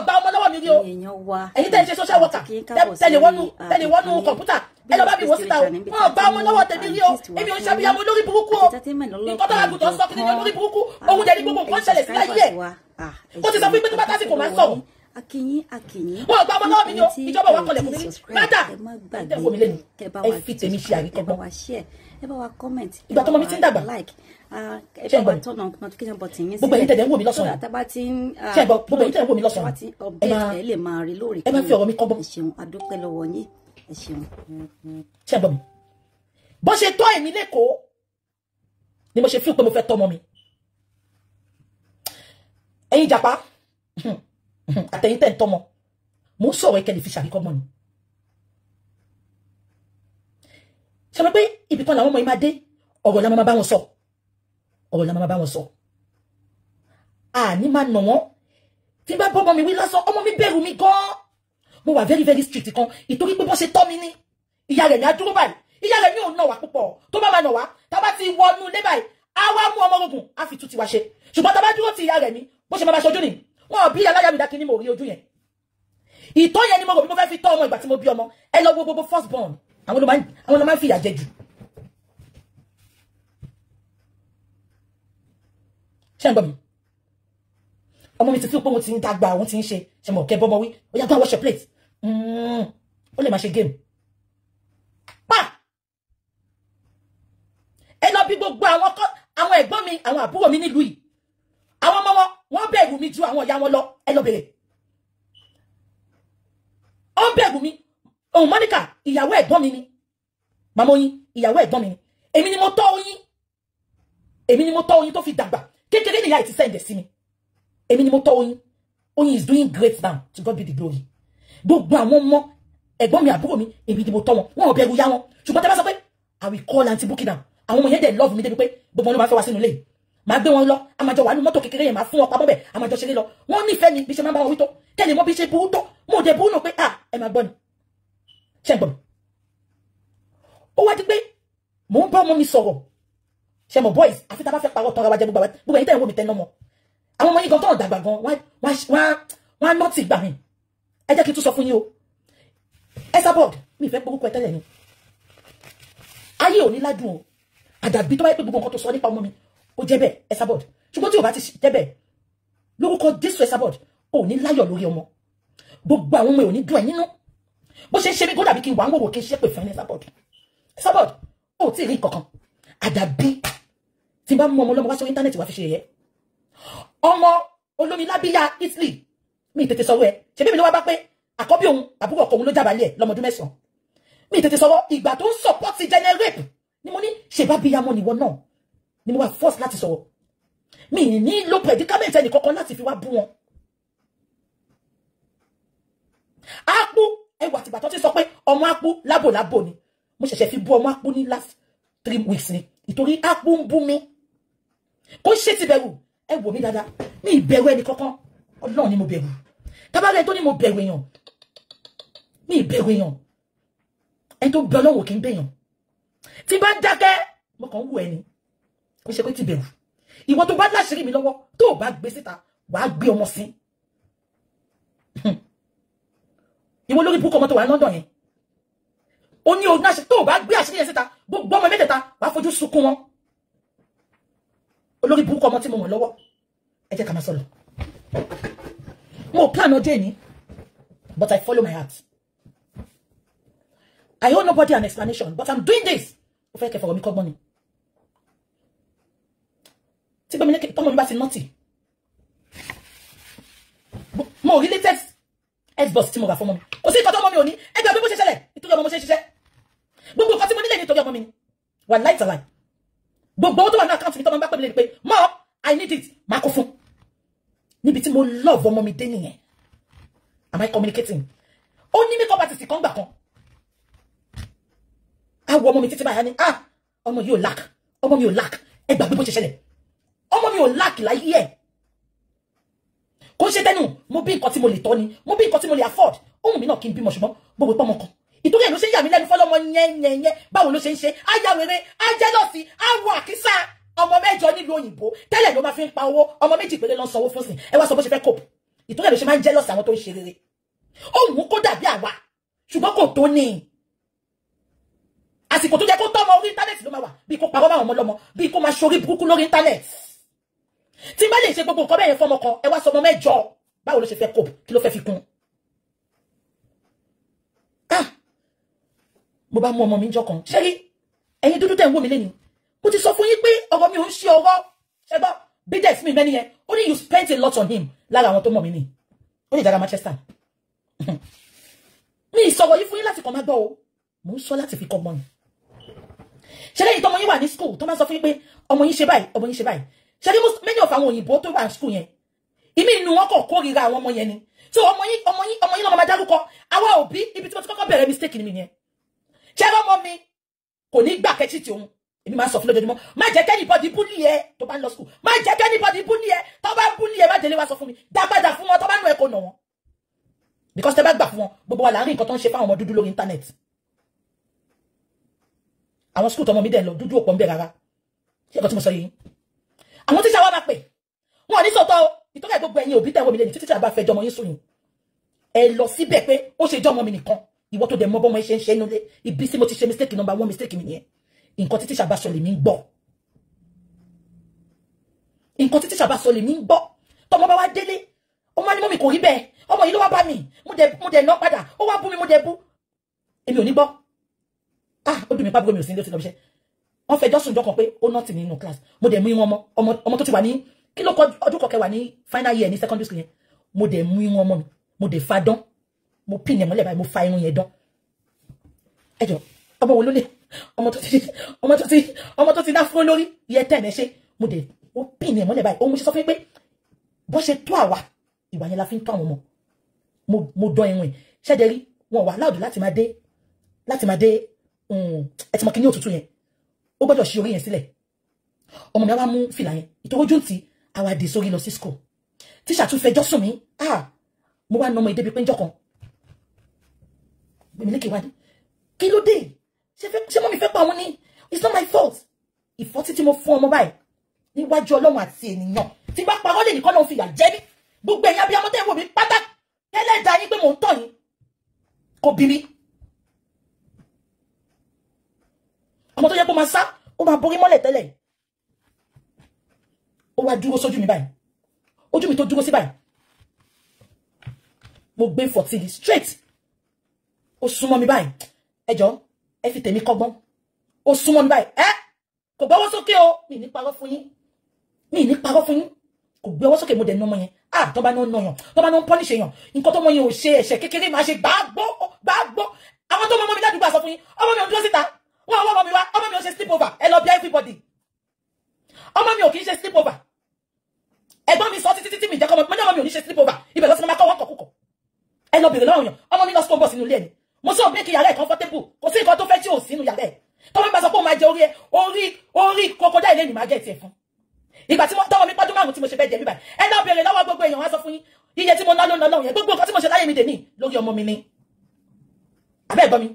Gba ọmọ lọ́wọ́ mi rí o. Ẹ̀yin tẹ́ ń ṣe social worker, tẹ̀lé wọnú kọ̀ǹpútà, ẹ lọ bá mi wò síta o. Wọ́n gba ọmọ lọ́wọ́ tèmi rí o. Èmi ò ń ṣàbíyamọ lórí burúkú o. Nǹkan tó àgùntàn sọ kìnìún lórí burúkú, òun dẹ̀ ní gbogbo nǹkan ṣẹlẹ̀ sí láyé ẹ̀. Ó ti sọ fún pé tó bá tásìkò máa ń sọ̀rọ̀. Wọ́n gba ọmọ lọ́wọ́ mi ní o. Ìjọba wa kọlẹ̀ fún mi rí. Rádà, ẹ wò mí lẹ́nu, ẹ fi tèmi ṣe àríkọ́gbọ́n. Ìgbà tọmọ mi ti ń dàgbà, ṣé ń gbọ́ mi? Gbogbo ẹ̀yin tẹ̀lé ń wò mí lọ́sàn-án, ṣé ń gbọ́? Gbogbo ẹ̀yin tẹ̀lé ń wò mí lọ́sàn-án, ẹ máa fi ọ̀rọ̀ mi kọ́gbọ́n. Ṣé ń gbọ́ mi? Bó ṣe tọ́ èmi lẹ́kọ̀ọ́ ni mo ṣe fi pé mo fẹ́ tọ́mọ mi. Ẹ̀yin jàpá àtẹ̀yin tẹ̀ ń tọ́mọ, mo ń sọ̀rọ̀ ìkẹlẹ̀ fi ṣàríkọ́gbọ́n ni. Ṣe mọ̀ pé ibì kan làwọn ọmọ yìí máa dé, ọ̀rọ̀ la máa bá wọn sọ, ọ̀rọ̀ la máa bá wọn sọ. Àní máa nà wọ́n. Tí n bá bọ́ ọmọ mi wí lásán, ọmọ mi bẹ̀rù mi gan-an. Mo wà very very strict kan, ìtorí pé bó ṣe tọ́ mi ní. Ìyá rẹ̀ ní adúró báyìí, ìyá rẹ̀ ní òun nà wá púpọ̀. Tó bá máa nà wá, tá bá ti wọnú ilé báyìí, á wá mú ọmọ ogun, á fi tú tiwa ṣe. Ṣùgbọ́n tá bá dúró ti ìyá rẹ̀ ní, bó ṣe máa ṣojú ni. Wọn ò bí aláya mi dákí ni mo rí ojú yẹn. Ìtọ́ yẹn ni mo rò bí mo fẹ́ fi tọ́ ọmọ ìgbà tí mo bí ọmọ. Ẹ lọ wo gbogbo first born, àwọn ló máa ń fìyà jẹ jù. Ṣé ń gbọ́ mi? Ọmọ mi ti fi pé mo ti ń dàgbà, òun ti ń ṣe ṣe mọ̀ kẹ́ bọ́mọ wí, ó yá go and wash your plate. Ó lè máa ṣe game. Pa! Ẹ lọ bí gbogbo àwọn ẹ̀gbọ́n mi, àwọn àbúrò mi nílùú yìí. Àwọn ọmọ wọn, wọ́n bẹ̀rù mi ju àwọn ìyá wọn lọ. Ẹ lọ bèrè. Ó bẹ̀rù mi. Òun Monica, ìyàwó ẹ̀gbọ́n mi ni. Màmá Oyin, ìyàwó ẹ̀gbọ́n mi ni. Èmi ni mo tọ́ Oyin. Èmi ni mo tọ́ Oyin tó fi dàgbà. Kékeré ni ìyá ẹ̀ ti send ẹ̀ sí mi. Èmi ni mo tọ́ Oyin. Oyin is doing great now. To God be the glory. Gbogbo àwọn ọmọ ẹ̀gbọ́n mi, àbúrò mi, èmi ni mo tọ́ wọn. Wọn ò bẹ̀rù ya wọn. Ṣùgbọ́n tẹ́ bá sọ pé I will call Aunty Bukky now. Àwọn ọmọ yẹn dẹ̀ love mi débi pé gbogbo wọn ló máa fẹ́ wá sínú ilé. Màá gbé wọn lọ, a máa jọ wà nínú mọ́tò kékeré yẹn, màá fún wọn pamọ́ bẹ̀, a máa jọ ṣeré lọ. Wọ́n nífẹ̀ẹ́ mi bí ṣe máa ń bá wọn wí tó. Kẹ́lẹ̀ mọ́ bí ṣe burú tó. Mo dẹ̀ burú nù pé ah, ẹ máa gbọ́ ni. Ṣé ń gbọ́ mi? Ó wá di pé mò ń bá ọmọ mi sọ̀rọ̀. Ṣé mo boys, àfi tá bá fẹ́ parọ́ tọ́ra wa jẹ gbogbo ẹ̀yin tẹ́ ń wò mí tẹ́ ná mọ́. Àwọn ọmọ yín gan tó ń dàgbà gan, wọ́n á nọ́ọ̀tì gbà mí. Ẹ jẹ́ kí n tún sọ fún yín o. Esabod, mi fẹ́ porúkọ ẹ tẹ́lẹ̀ ni. Ayé ò ní ládùn o. Àdàbí tó bá yẹ pé gbogbo nǹkan tó sọ nípa ọmọ mi, ó jẹ́ bẹ́ẹ̀, Esabod. Ṣùgbọ́n tí o bá ti jẹ́ bẹ́ẹ̀, lórúkọ Jésù Esabod, ò ní láyọ̀ lórí ọmọ. Gbogbo àwọn ọmọ ò ní dùn ẹ̀ nínú. Bó ṣe ń ṣe mí kó dàbí kí n wà ń wòwò kí n ṣépè fún Esabod. Esabod, ó tí ì rí kankan. Àdàbí tí n bá mú ọmọ ọlọ́mọ wá sórí íńtánẹ́ẹ̀tì wá fi ṣe yẹ̀yẹ́. Ọmọ olómi lábíyá Italy, mi tètè sọ̀rọ̀ ẹ̀. Ṣebí mi ló wá bá pé àkọ́bí òun, àbúrò ọkọ òun ló jábàálẹ̀ ẹ̀ lọ́mọdún 9. Mi tètè sọ̀rọ̀ ìgbà tó ń sọ̀pọ́tì generate ni mo ní ṣe bá bíyamọ nìwọ náà ni mo wà force láti sọ̀rọ̀. Mi ní lo predicament ẹnì kankan láti fi wá bú wọn. Ápú ẹwà tìgbà tó ti sọ pé ọmọ ápú lábòlábò ni. Mo ṣẹ̀ṣẹ̀ fi bú ọmọ ápú ní last 3 weeks ni. Ìtorí ápú ń bú mi. Kó ṣe ti bẹ̀rù. Ẹ wò mí dáadáa. Mi ìbẹ̀rù ẹnì kankan. Ọlọ́run ni mo bẹ̀rù. Tábàárẹ̀ tó ní mo bẹ̀rù èèyàn. Mi ìbẹ̀rù èèyàn. Ẹni tó bẹ Ọlọ́run kì í bẹ̀yàn. Tí bá dákẹ́, mo kàn ń wò ẹni. Kò ṣe pé ti bẹ̀rù. Ìwọ tó bá láṣìírí mi lọ́wọ́, tó bá gbé síta, wàá gbé ọmọ sí. Ìwọ lórí búkọ ọmọ tó wà ní London yẹn. Ó ní ogun àṣẹ tó bá gbé àṣírí yẹn síta, gbogbo ọmọ mẹ́tẹ̀ẹ̀ta wàá fojú sunkún wọn. Olórí búkọ ọmọ tí mo mọ̀ lọ́wọ́. Ẹ jẹ́ ká máa sọ̀rọ̀. Mo plan ọjọ́ ìní, but I follow my heart. I owe nobody an explanation, but I'm doing this. Ó fẹ́ kẹ́ fọ̀rọ̀ mi kọ́gbọ́n ni. Tí gbẹ́mi lékè tọ́mọ mi bá ti nọ́ọ̀tì. Mo rí latest Xbox tí mo rà fọ́mọ mi. Kò sí nǹkan tó ọmọ mi ò ní. Ẹgbẹ́ bí mo ṣe ṣẹlẹ̀, nítorí ọmọ mo ṣe ń ṣiṣẹ́. Gbogbo nǹkan tí mo nílẹ̀ nítorí ọmọ mi ni. Wà láìtàláì. Gbogbo owó tó wà ní àkáǹtì mi tọ́mọ bá pè mí lè pé, Mom, I need it. Máa kó fún. Níbi tí mo love ọmọ mi dé nìyẹn. Am I communicating? Ó ní makeup artist kan gbà kan. A wo ọmọ mi títí báyà ni, ah, ọmọ yìí ò lack, ọmọ mi ò lack. Ẹ gbàgbé bó ṣe ṣẹlẹ̀. Ọmọ mi ò lack láyé ẹ̀. Kò ṣe tẹnu, mo bí nǹkan tí mo lè tọ́ ni, mo bí nǹkan tí mo lè afford. Ohun mi náà kí n bímọ ṣùgbọ́n gbogbo pọ́nmọ kan. Ìtorí ẹ̀ ló ṣe ń yà mí lẹ́nu fọ́lọ́mọ yẹn. Báwo ló ṣe ń ṣe? Á ya wèrè, á jẹ́lọ́sì, á wọ àkísà. Ọmọ 8 nílùú òyìnbó. Tẹ́lẹ̀ ló máa fi ń pa owó. Ọmọ 2 péré ló ń sanwó fún sìn. Ẹ wá sọ bó ṣe fẹ́ cope. Ìtọ́jú ẹ̀ ló ṣe máa ń jealous àwọn tó ń ṣe rere. Ó wù kó dàbí àwa, ṣùgbọ́n kò tó ní. Àsìkò tó jẹ́ kó tọ́mọ orí íńtánẹ́ẹ̀tì ló máa wà, bí kó parọ́ máwọn ọmọ lọ́mọ, bí kó máa ṣorí burúkú lórí íńtánẹ́ẹ̀tì. Tí n bá lè ṣe gbogbo nǹkan bẹ́ẹ̀ yẹn fọmọ kan, ẹ wá sọmọ mẹ́jọ, báwo ló ṣe fẹ́ cope? Kí ló fẹ́ fi kún? Ah, mo bá mú ọmọ mi jọ kan. Ṣé rí ẹ̀yin dúdú tẹ̀ ń wò mí lẹ́nu? Mo ti sọ fún yín pé ọ̀rọ̀ mi ò ń ṣe ọ̀rọ̀. Ṣé gbọ́? Bídẹ̀s mi mẹ́ni yẹn, ó ní you spent a lot on him lára àwọn tó mọ̀ mí ni. Ó lè dára Manchester. Mi ìsọ̀rọ̀ yìí fún yín láti kàn máa gbọ́ o. Mo ń sọ láti fi kọ́gbọ́n ni. Ṣé lẹ́yìn tọmọ yín wà ní school tó máa sọ fún yín pé ọmọ yín ṣe báyìí, ọmọ yín ṣe báyìí. Ṣé rí many of àwọn òyìnbó tó wà ní school yẹn, ìmí inú wọn kàn kórìíra àwọn ọmọ yẹn ni. So ọmọ yín ọmọ yín ọmọ yín lọ́mọ máa dárúkọ. Àwa òbí ibi tí mo ti kọ́kọ́ bẹ̀rẹ̀ mistake ni mi yẹn. Ṣé ọmọ mi kò ní gbà kẹ́tì tí òun? Èmi máa sọ fún lójoojúmọ́, má jẹ́ kẹ́nìbọ́dì búlì ẹ tó bá ń lọ school, má jẹ́ kẹ́nìbọ́dì búlì ẹ tó bá búlì ẹ, má délé wá sọ fún mi, dá padà fún wọn tó bá nù ẹ kò nà wọn. Because tẹ́ bá gbà fún wọn, gbogbo wa là ń rí nǹkan tó ń ṣe fáwọn ọmọ dúdú lórí internet. Àwọn school tọmọ mi dẹ̀ lọ dúdú òpó ń bẹ̀ rárá. Ṣé nǹkan tí mo sọ yìí? Àwọn tíṣà wa máa pè, wọn ò ní sọ̀tọ̀ o. Ìtọ́ka gbogbo ẹ̀yin òbí tẹ̀wọ́ mi lẹ́yìn tí tíṣà bá fẹ́ jọmọ yín sùn yìí, ẹ lọ síbẹ̀ pé ó ṣe jọmọ mi nìkan. Ìwọ tó dẹ̀ mọ́ bọ́mọ ṣe ń ṣe inú ilé, ibi tí mo ti ṣe mistake number one mistake mi nìyẹn. Nǹkan tí tíṣà bá sọ lèmi ń gbọ́. Nǹkan tí tíṣà bá sọ lèmi ń gbọ́. Tọmọ bá wá délé, ọmọ ní mọ́mì kò rí bẹ́ẹ̀, ọmọ yìí ló wá bá mi, mo dẹ̀ ná padà, ó wá bú mi, mo dẹ̀ bú. Èmi ò ní gbọ́. Ah, ó dùn mí pábúrò mi ò sí ní ó ti lọ bíṣẹ́. Wọ́n fẹjọ́ sùn jọ kan pé ó nọ́ọ̀tì nínú class. Mo dẹ̀ mú ìwọ̀n ọmọ, ọmọ tó ti wà ní kí ló kọ ọdún kọkẹ wà ní final year ní secondary school yẹn. Mo dẹ̀ mú ìwọ̀n ọmọ mi, mo dẹ̀ fa dán, mo pin ẹ̀ mọ́lẹ̀ báyìí, mo fa irun yẹn dán. Ẹ jọ, ọmọ wo ló lè? Ọmọ tó ti dá fún lórí yẹ tẹ̀ ẹ̀ ṣe. Mo dẹ̀ ó pin ẹ̀ mọ́lẹ̀ báyìí. Òun mo ṣe sọ fún yín pé bó ṣe tó àwa, ìwà yẹn la fi ń tó àwọn ọmọ. Mo dán irun ẹ̀. Ṣẹ́jẹ̀ rí wọn wà láòdù láti máa dé ẹ ti mọ kí ní òtútù yẹn. Ó gbọ́dọ̀ ṣí orí yẹn sílẹ̀. Ọmọ mi á wá mú fìlà yẹn, ìtọ́jú tí àwa dé sórí lọ sí school. Tíṣà tún fẹjọ́ sùn mí. Ah, mo wá nà ọmọ ìdébi pé ń jọ kan. Gbèmí lékè wá ní. Kí ló dé? Ṣé mọ́mí fẹ́ pa òun ni? It's not my fault. Ìfọ́tí tí mo fún ọmọ báyìí níwájú Ọlọ́run àti ènìyàn. Tí bá parọ́ lè nìkan lòun fi yà jẹ mí. Gbogbo ẹ̀yin abiyamọ tẹ́ wò mí pátá. Ẹlẹ́dàá yín pé mò ń tọ̀ yín. Kò bí mi. Ọmọ tó yẹ kó máa sá, ó máa borí mọ́lẹ̀ tẹ́lẹ̀. Ó wá dúró sójú mi báyìí. Ojú mi tó dúró sí báyìí. Mo gbé 40 straight. Ó súnmọ́ mi báyìí. Ẹ jọ̀ọ́, ẹ fi tèmi kọ́gbọ́n. Ó súnmọ́ mi báyìí. Ẹ́ kò gbọ́wọ́ sókè o. Mi ní parọ́ fún yín. Mi ní parọ́ fún yín. Kò gbé ọwọ́ sókè, mo dẹ̀ ná ọmọ yẹn. Ah, tó bá ná ọ̀nà yàn, tó bá ná pọ́nìṣe yàn. Nǹkan tó mọ yẹn ò ṣe ẹ̀ṣẹ̀ kékeré máa ṣe gbàgbọ́ gbàgbọ́. Àwọn tó mọ ọmọ mi ládùúgbò àsọ fún yín. Ọmọ mi ò dúró síta. Wọ́n ọmọ mi wá, ọmọ mi ò ṣe sleep over. Ẹ lọ bí everybody. Ọmọ mi ò kì í ṣe sleep over. Ẹ̀gbọ́n mi sọ títí títí mi jẹ́ kọ́ ọmọ mi ò ní ṣe sleep over. Ibẹ̀ lọ sí máa kọ́ wọn kọ̀kúkọ̀. Ẹ lọ bèrè lọ́wọ́ yàn. Ọmọ mi lọ school bus nínú ilé ẹni. Mo sọ pé kí yàrá ẹ̀ comfortable. Kò sí nǹkan tó fẹ́ tí ò sínú yàrá ẹ̀. Tọ́mọ mi bá sọ pé ó máa jẹ orí ẹ, orí crocodile lè ní máa gẹ̀ tiẹ̀ fún. Ìgbà tí tọ́mọ mi pọ́dún márùn-ún tí mo ṣe fẹ́ jẹ bíbáyìí. Ẹ lọ bèrè lọ́wọ́ gbogbo èèyàn wá sọ fún yín. Iye tí mo ná ló ń ná lọ́wọ́ yẹn. Gbogbo nǹkan tí mo ṣe láyé mi dè ní lórí ọmọ mi ni. Àbẹ́ ẹ̀gbọ́n mi.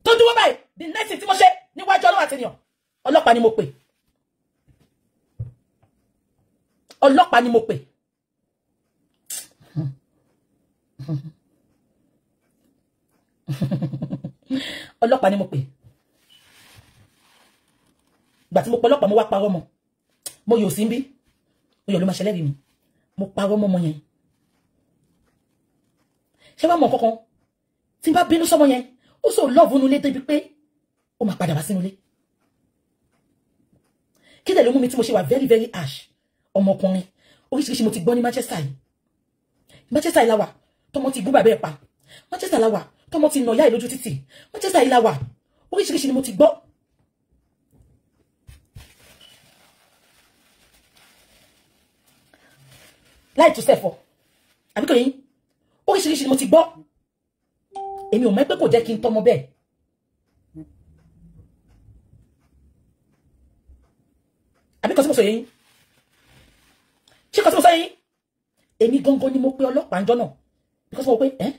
Tó dúró báyìí, the next thing tí mo ṣe níwájú Ọlọ́run àti ènìyàn, ọlọ́pàá ni mo pè. Ọlọ́pàá ni mo pè. Ọlọ́pàá ni mo pè. Ìgbà tí mo pe ọlọ́pàá, mo wá parọ́ mọ́. Mo yò sí ń bí. Mo yò ló máa ṣẹlẹ́rìí mi. Mo parọ́ mọ́ ọmọ yẹn. Ṣé wàá mọ̀ kankan? Tí n bá bínú sọ́mọ yẹn, ó sọ lọ́ọ̀bù nulẹ̀ débi pé ó máa padà wá sínú ilé. Kí lè ló mú mi tí mo ṣe wà very very harsh? Ọmọkùnrin oríṣiríṣi mo ti gbọ́ ní Manchester yìí. Manchester yìí la wà tọmọ ti bú bàbá ẹ̀ pa. Manchester la wà tọmọ ti nà ìyá ẹ̀ lójú títì. Manchester yìí la wà oríṣiríṣi ni mo ti gbọ́. Láì tún sẹ́fọ̀ àbí kò yín, oríṣiríṣi ni mo ti gbọ́. Èmi ò mọ̀ pé kò jẹ́ kí n tọmọ bẹ́ẹ̀. Àbí kò sí mo sọ yín? Ṣé kò sí mo sọ yín? Èmi gangan ni mo pe ọlọ́pàá ń jọ́ náà. Because mo pé ẹ́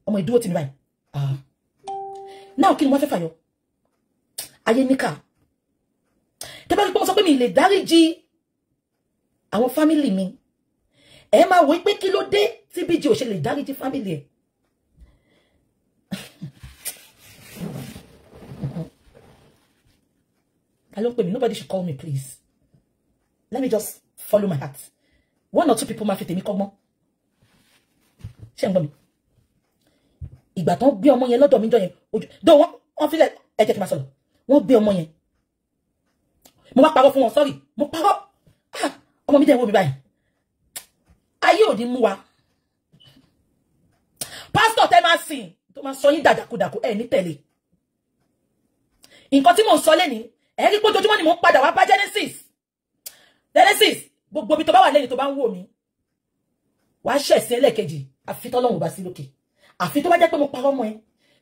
ọmọ ìdúró tì mí báyìí. Ah. Náà kí ni wọ́n fẹ́ fàyọ? Ayé níkà. Tẹ́ bá rí pé mo sọ pé mi lè dáríjì àwọn fámìlì mi. Ẹ máa wò pé kí ló dé tí BJ ò ṣe lè dáríjì family ẹ̀. Ta ló ń pè mí? Nobody should call me, please. Let me just follow my heart. One or two people máa fi tèmi kọ́gbọ́n. Ṣé ń gbọ́ mi? Ìgbà tán gbé ọmọ yẹn lọ́dọ̀ mi jọ yẹn, ojú dó wọ́n filẹ̀, ẹ jẹ́ kí n máa sọ̀rọ̀. Wọ́n gbé ọmọ yẹn. Mo wá parọ́ fún wọn, sorry. Mo parọ́. Ah, ọmọ mi dẹ̀ wò mí báyìí. Ayé ò ní mú wa. Pásítọ̀ tẹ́ máa sìn tó máa sọ yín dàdàkudàkú ẹ̀ ní tẹ̀lé. Nǹkan tí mò ń sọ lẹ́ni, ẹ rí pé ojoojúmọ́ ni mò ń padà wá bá Genesis. Genesis, gbogbo ibi tó bá wà lẹ́yìn tó bá ń wò mí, wàá ṣẹ̀sìn ẹlẹ́ẹ̀kejì, àfi tọ́lọ́run bá sí lókè. Àfi tó bá jẹ́ pé mo parọ́ mọ́ ẹ.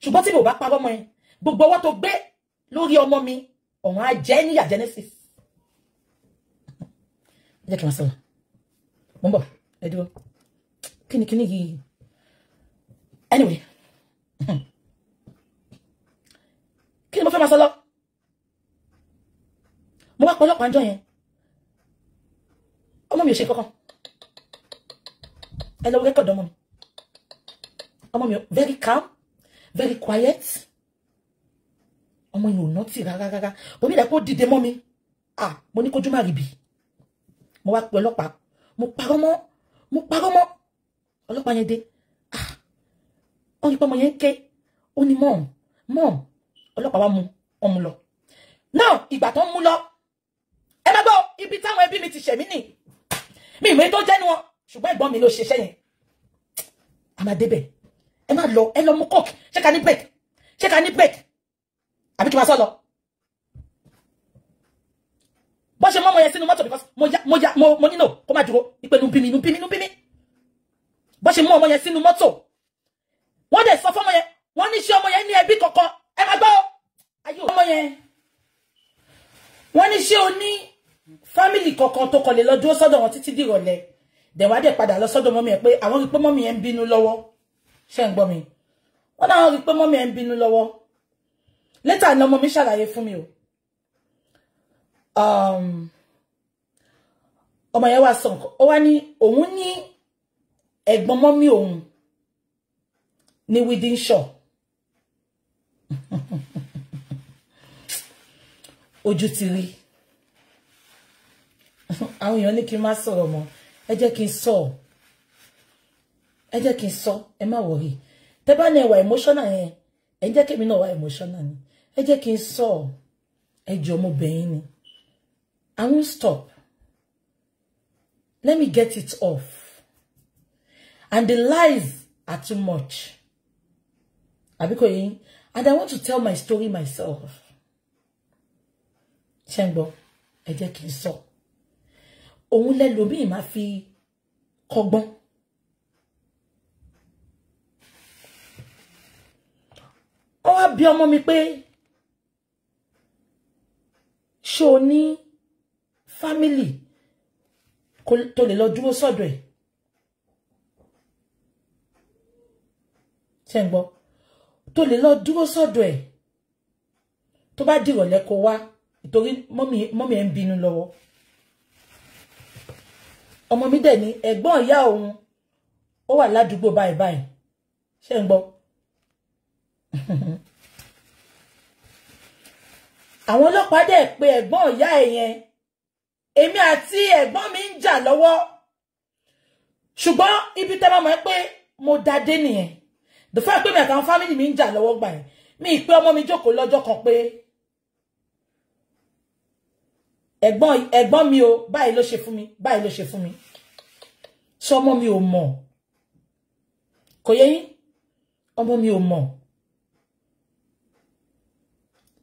Ṣùgbọ́n tí mi ò bá parọ́ mọ́ ẹ, gbogbo ọwọ́ tó gbé lórí ọmọ mi, ọ̀run á jẹ́ níyà Genesis. Ẹ jẹ́ kí n máa sọ̀rọ̀. Mo ń bọ̀, ẹ dúró. Kíni kíni yìí? Anyway. Kí ni mo fẹ́ máa sọ lọ? Mo wá pọ̀ ọlọ́pàá ńjọ́ yẹn. Ọmọ mi ò ṣe kankan. Ẹ lọ rẹ́kọ̀dì ọmọ mi. Ọmọ mi very calm, very quiet. Ọmọ yẹn ò nọ́tì rárá rárá. Omi ìdá kó dìde mọ́ mi. Ah, mo ní kójú má rí bi. Mo wá pe ọlọ́pàá. Mo parọ́ mọ́. Mo parọ́ mọ́. Ọlọ́pàá yẹn dé. Ah, ó ní pé ọmọ yẹn ń ké. Ó ní mom, mom. Ọlọ́pàá wá mú ọmú lọ. Now, ìgbà tó ń mú lọ. Ẹ má gbọ́, ibi táwọn ẹbí mi ti ṣẹ̀mí nì. Mi ìwé tó jẹ́nu wọn. Ṣùgbọ́n ẹ̀gbọ́n mi ló ṣiṣẹ́ yẹn. A máa débẹ̀. Ẹ má lọ, ẹ lọ mú coke. Ṣé ká ní break? Ṣé ká ní break? Àbí kí n máa sọ lọ? Bó ṣe mú ọmọ yẹn sínú mọ́tò because mo nílò kó má dúró. Ìpè nù bí mi, nù bí mi, nù bí mi. Bó ṣe mú ọmọ yẹn sínú mọ́tò. Wọ́n dẹ̀ sọ fọ́mọ yẹn, wọ́n ní ṣé ọmọ yẹn ní ẹbí kankan. Ẹ má gbọ́. Ayé ọmọ yẹn. Wọ́n ní ṣé o ní family kankan tó kàn lè lọ dúró sọ́dọ̀ wọn títí dìrọ̀lẹ́. Dẹ̀ wá dẹ̀ padà lọ sọ́dọ̀ mọ́mí ẹ̀ pé àwọn rí pé mọ́mí ẹ̀ ń bínú lọ́wọ́. Ṣé ń gbọ́ mi? Wọ́n náà rí pé mọ́mí ẹ̀ ń bínú lọ́wọ́. Later ni ọmọ mi ṣàlàyé fún mi o. Ọmọ yẹn wá sọ nǹkan. Ó wá ní òun ní ẹ̀gbọ́n mọ́mí òun ní Withenshaw. Ojú ti rí. Àwọn èèyàn ní kí n má sọ̀rọ̀ mọ́. Ẹ jẹ́ kí n sọ. Ẹ jẹ́ kí n sọ, ẹ má worry. Tẹ́ bá ní ẹ wà emotional yẹn, ẹ jẹ́ kémi náà wà emotional ni. Ẹ jẹ́ kí n sọ. Ẹ jọ̀ọ́ mo bẹ̀ yín ni. I won't stop. Let me get it off. And the lies are too much. Àbí kò yé yín? And I want to tell my story myself. Ṣé ń gbọ́? Ẹ jẹ́ kí n sọ. Òun lẹ́lòmíì máa fi kọ́gbọ́n. Wọ́n wá bi ọmọ mi pé ṣé o ní family tó lè lọ dúró sọ́dọ̀ ẹ̀? Ṣé ń gbọ́? Tó lè lọ dúró sọ́dọ̀ ẹ̀. Tó bá dìrọ̀lẹ́ kó wá, nítorí mọ́mí ẹ̀ ń bínú lọ́wọ́. Ọmọ mi dẹ̀ ní ẹ̀gbọ́n ìyá òun ó wà ládùúgbò báyìí báyìí. Ṣé ń gbọ́? Àwọn ọlọ́pàá dẹ̀ pé ẹ̀gbọ́n ìyá ẹ̀ yẹn. Èmi àti ẹ̀gbọ́n mi ń jà lọ́wọ́. Ṣùgbọ́n ibi tẹ́ bá mọ̀ pé mo dá dé nìyẹn. The fact pé mi àtàwọn family mi ń jà lọ́wọ́ gbà yẹn. Mi pé ọmọ mi jókòó lọ́jọ́ kan pé ẹ̀gbọ́n mi o, báyìí ló ṣe fún mi, báyìí ló ṣe fún mi. Ṣé ọmọ mi ò mọ̀? Kò yé yín? Ọmọ mi ò mọ̀.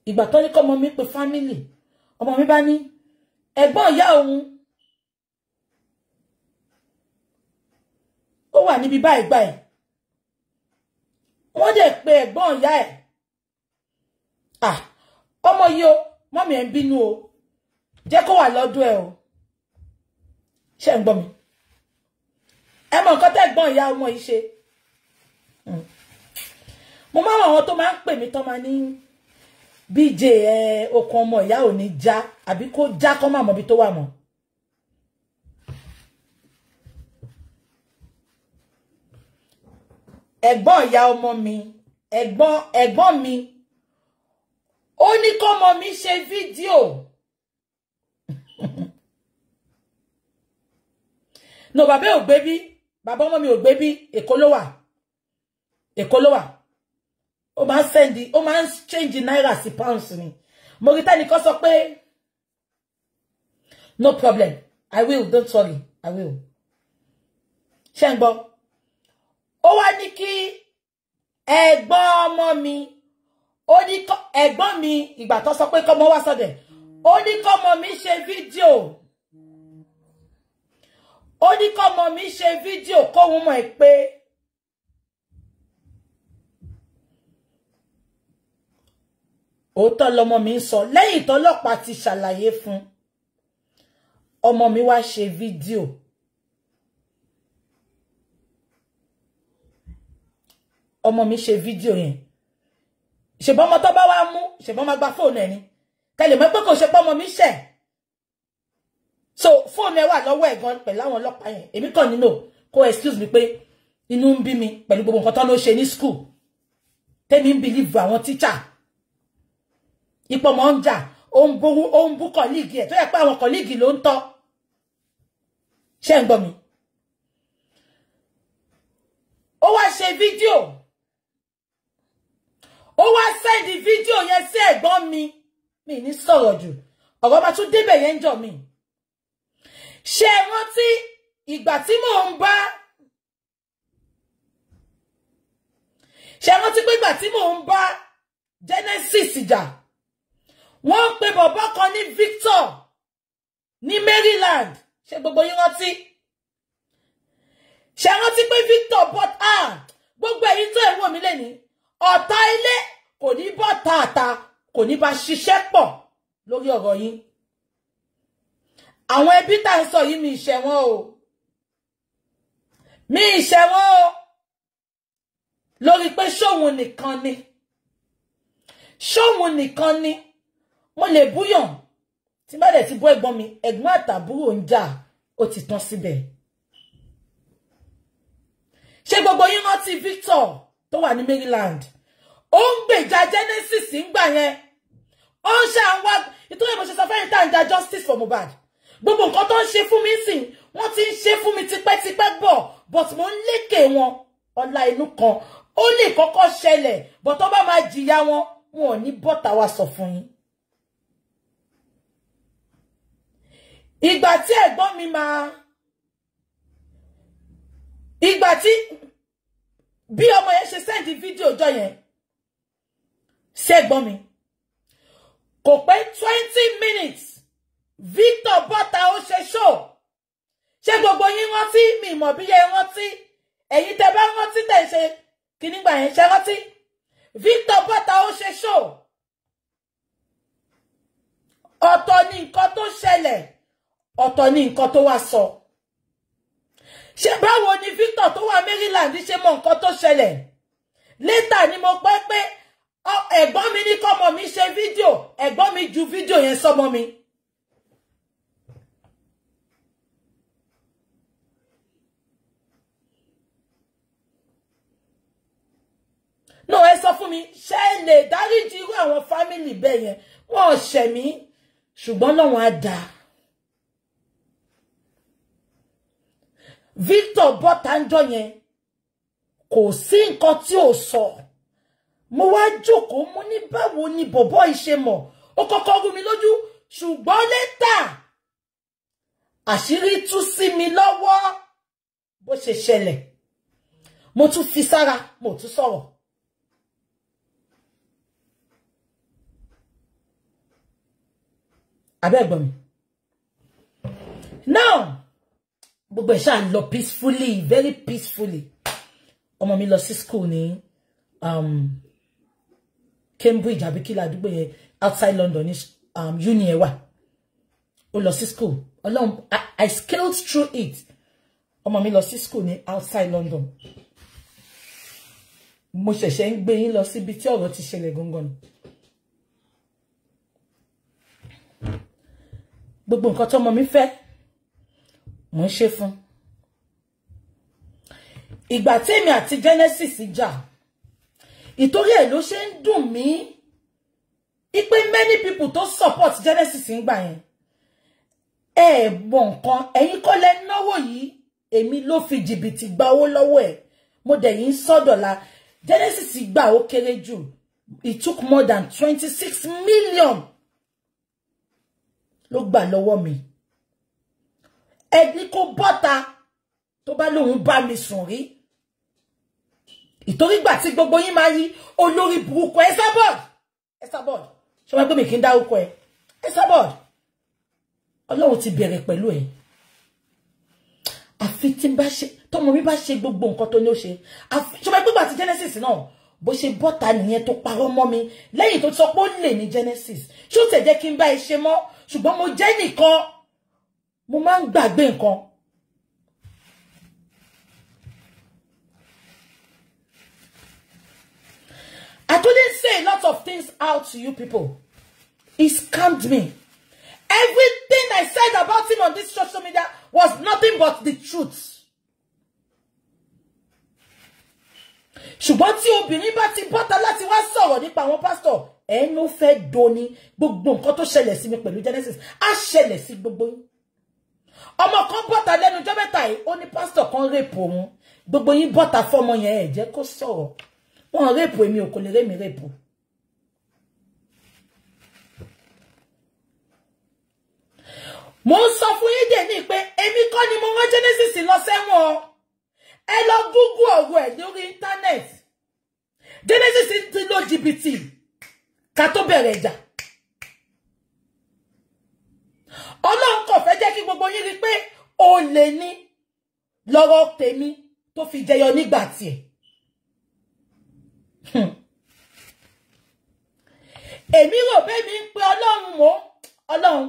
Ìgbà tó ní kọ́ ọmọ mi pé family, ọmọ mi bá ní ẹ̀gbọ́n ìyá òun ó wà níbi báyìí báyìí. Wọ́n dẹ̀ pé ẹ̀gbọ́n ìyá ẹ̀. Ah, ọmọ yìí o, mọ́mí ẹ̀ ń bínú o. Jẹ́ kó wà lọ́dọ̀ ẹ o. Ṣé ń gbọ́ mi? Ẹ mọ̀ nǹkan tẹ́gbọ́n ìyá ọmọ yìí ṣe. Mo máa ń àwọn tó máa ń pè mí tán máa ní BJ ẹ okùn ọmọ ìyá ò ní já àbí kó já kó má mọ̀ ibi tó wà mọ́. Ẹ̀gbọ́n ìyá ọmọ mi, ẹ̀gbọ́n mi, ó ní kọ́mọ mi ṣe fídíò. No, bàbá ò gbé bí, bàbá ọmọ mi ò gbé bí, Èkó ló wà. Èkó ló wà. Ó máa ń send, ó máa ń change náírà sí pounds ni. Mo rí tẹ́nìkan sọ pé no problem, I will, don't worry, I will. Ṣé ń gbọ́? Ó wá ní kí ẹ̀gbọ́n ọmọ mi, ó ní ẹ̀gbọ́n mi ìgbà tó sọ pé kọ́mọ wá sọ́dẹ̀, ó ní kọ́mọ mi ṣe fídíò. Ó ní kọ́mọ mi ṣe fídíò kóhun mọ̀ ẹ́ pé òótọ́ lọmọ mi ń sọ. Lẹ́yìn tọ́lọ́pàá ti ṣàlàyé fún ọmọ mi wá ṣe fídíò. Ọmọ mi ṣe fídíò yẹn. Ṣèbọn ọmọ tó bá wá mú, ṣèbọn máa gba fóònù ẹ̀ ni. Kẹlẹ̀ mọ̀ pé kò ṣe pé ọmọ mi ṣẹ̀. So fóònù ẹ̀ wà lọ́wọ́ ẹ̀ gan pẹ̀lú àwọn ọlọ́pàá yẹn. Èmi kàn nínú kó excuse mi pé inú ń bí mi pẹ̀lú gbogbo nǹkan tó ló ṣe ní school. Tẹ́mi ń believe àwọn teacher. Ipò ọmọ ń jà, ó ń bú kọ̀líìgì ẹ̀ tó yẹ pé àwọn kọ̀líìgì ló ń tọ́. Ṣé ń gbọ́ mi? Ó wá ṣe fídíò. Ó wá sẹ́ndì fídíò yẹn sí ẹ̀gbọ́n mi. Mi ní sọ̀rọ̀ jù. Ọ̀rọ̀ bá tún débẹ̀ yẹn ń jọ mi. Ṣé ẹ rántí ìgbà tí mò ń bá? Ṣé ẹ rántí pé ìgbà tí mò ń bá Genesis jà? Wọ́n ń pe bọ̀bọ́ kan ní Victor ní Maryland. Ṣé gbogbo yín rántí? Ṣé ẹ rántí pé Victor bought gbogbo ẹ̀yin tó ẹ̀ wò mí lẹ́ni. Ọ̀tá ilé kò ní bọ́ tààtà, kò ní bá ṣiṣẹ́ pọ̀ lórí ọ̀rọ̀ yín. Àwọn ẹbí tá ń sọ yìí mi ìṣẹ̀ wọn o. Mi ìṣẹ̀ wọn o. Lórí pé ṣóhun nìkan ni. Ṣóhun nìkan ni. Mo lè búyàn. Tí bá dẹ̀ ti bú ẹ̀gbọ́n mi, ẹ̀gbọ́n àtàbúrò ń jà, ó ti tán síbẹ̀. Ṣé gbogbo yín rántí Victor tó wà ní Maryland? Ó ń gbèjà Genesis ńgbà yẹn. Ó ń ṣe àwọn ìtúwé mo ṣe sọ fẹ́yìn tá à ń ja justice for Mohbad. Gbogbo nǹkan tó ń ṣe fún mi sìn, wọ́n ti ń ṣe fún mi tipẹ́tipẹ́ bọ̀, but mo ń lékè wọn ọlá inú kan. Ó lè kọ́kọ́ ṣẹlẹ̀, but tó bá máa jìyà wọn, wọn ò ní bọ́tà wa sọ fún yín. Ìgbà tí ẹ̀gbọ́n mi máa, ìgbà tí bí ọmọ yẹn ṣe sẹ́ndì fídíò ọjọ́ yẹn sí ẹ̀gbọ́n mi, kò pé 20 minutes Victor bọ́ta ó ṣe show. Ṣé gbogbo yín rántí? Mi mọ̀ bí yẹ rántí. Ẹ̀yin tẹ́ bá rántí tẹ̀ ṣe kíní gbà yẹn, ṣe rántí? Victor bọ́ta ó ṣe show. Ọ̀tọ̀ ni nǹkan tó ṣẹlẹ̀, ọ̀tọ̀ ni nǹkan tó wá sọ. Ṣé báwo ni Victor tó wà Maryland ṣe mọ̀ nǹkan tó ṣẹlẹ̀? Later ni mo pẹ́ pé ẹ̀gbọ́n mi ní kọ́mọ mi ṣe fídíò, ẹ̀gbọ́n mi ju fídíò yẹn sọ́mọ mi. No, ẹ sọ fún mi, ṣé ẹ lè dáríjì irú àwọn fámìlì bẹ́ẹ̀ yẹn? Wọ́n ò ṣẹ̀ mí, ṣùgbọ́n lọ́wọ́n á dáa. Victor bọ́ta ń jọ yẹn, kò sí nǹkan tí ò sọ. Mo wá jókòó, mo ní báwo ni bọ̀bọ́ yìí ṣe mọ̀? Ó kọ́kọ́ rú mi lójú, ṣùgbọ́n létà àṣírí tú sí mi lọ́wọ́ bó ṣe ṣẹlẹ̀. Mo tún fi sára, mo tún sọ̀rọ̀. Abẹ́ ẹ̀gbọ́n mi. Now, gbogbo ẹ̀ ṣáà lọ peacefully, very peacefully. Ọmọ mi lọ sí school ní Cambridge àbí kí ládùúgbò yẹn outside London ní uni ẹ̀ wà. Ó lọ sí school. Ọlọ́run, I scaled through it. Ọmọ mi lọ sí school ní outside London. Mo ṣẹ̀ṣẹ̀ ń gbé yín lọ síbi tí ọ̀rọ̀ ti ṣẹlẹ̀ gangan ni. Gbogbo nǹkan tọ́mọ mi fẹ́, mo ń ṣe fún. Ìgbà tèmi àti Genesis jà, ìtorí ẹ̀ ló ṣe ń dùn mí ipe many people tó support Genesis ńgbà yẹn. Ẹ mọ̀ nǹkan, ẹ̀yin kọ́ lẹ náwó yìí, èmi ló fi jìbìtì gba owó lọ́wọ́ ẹ̀. Mo dẹ̀ yín sọ́dọ̀la. Genesis gbà ó kéré jù. It took more than 26 million ló gbà lọ́wọ́ mi. Ẹni kó bọ́ta tó bá lóun bá mi sùn rí. Ìtorí gbà tí gbogbo yín máa yí olórí burúkú Esabod. Esabod. Ṣé wọ́n pè mí kí n dárúkọ ẹ? Esabod. Ọlọ́run ti bẹ̀rẹ̀ pẹ̀lú ẹ. Àfi tí n bá ṣe, tọ́mọ mi bá ṣe gbogbo nǹkan tó ní ó ṣe. Àfi ṣé wọ́n pè gbà tí Genesis náà bó ṣe bọ́ta nìyẹn tó parọ́ mọ́ mi lẹ́yìn tó sọ pé ó lè ní Genesis. Ṣé ó tẹ̀ jẹ́ kí n bá ẹ ṣe mọ́? Ṣùgbọ́n mo jẹ́ nìkan, mo máa ń gbàgbé nǹkan. I couldn't say a lot of things out to you people. He scammed me. Everything I said about him on this social media was nothing but the truth. Ṣùgbọ́n tí obìnrin bá ti bọ́ta láti wá sọ̀rọ̀ nípa àwọn pásítọ̀, ẹnu fẹ́ doni gbogbo nǹkan tó ṣẹlẹ̀ sí mi pẹ̀lú Genesis á ṣẹlẹ̀ sí gbogbo yín. Ọmọ kan bọ́ta lẹ́nu ọjọ́ mẹ́ta yìí, ó ní pásítọ̀ kan rèpò òun. Gbogbo yín bọ́ta fọ́mọ yẹn, ẹ jẹ́ kó sọ̀rọ̀. Wọ́n rèpò èmi ò kò lè rémi rèpò. Mo ń sọ fún yín dè ní pé èmi kọ́ ni mo rán Genesis lọ sẹ́wọ̀n. Ẹ lọ Google ọ̀rọ̀ ẹ̀ lórí internet. Genesis ti lo jìbìtì ká tó bẹ̀rẹ̀ ìjà. Ọlọ́run kò fẹ́ jẹ́ kí gbogbo yín rí pé olè ní lọ́rọ̀ tèmi tó fi jẹyọ nígbà tiẹ̀. Èmi rò bẹ́ẹ̀ mi ń pe Ọlọ́run mọ́ Ọlọ́run.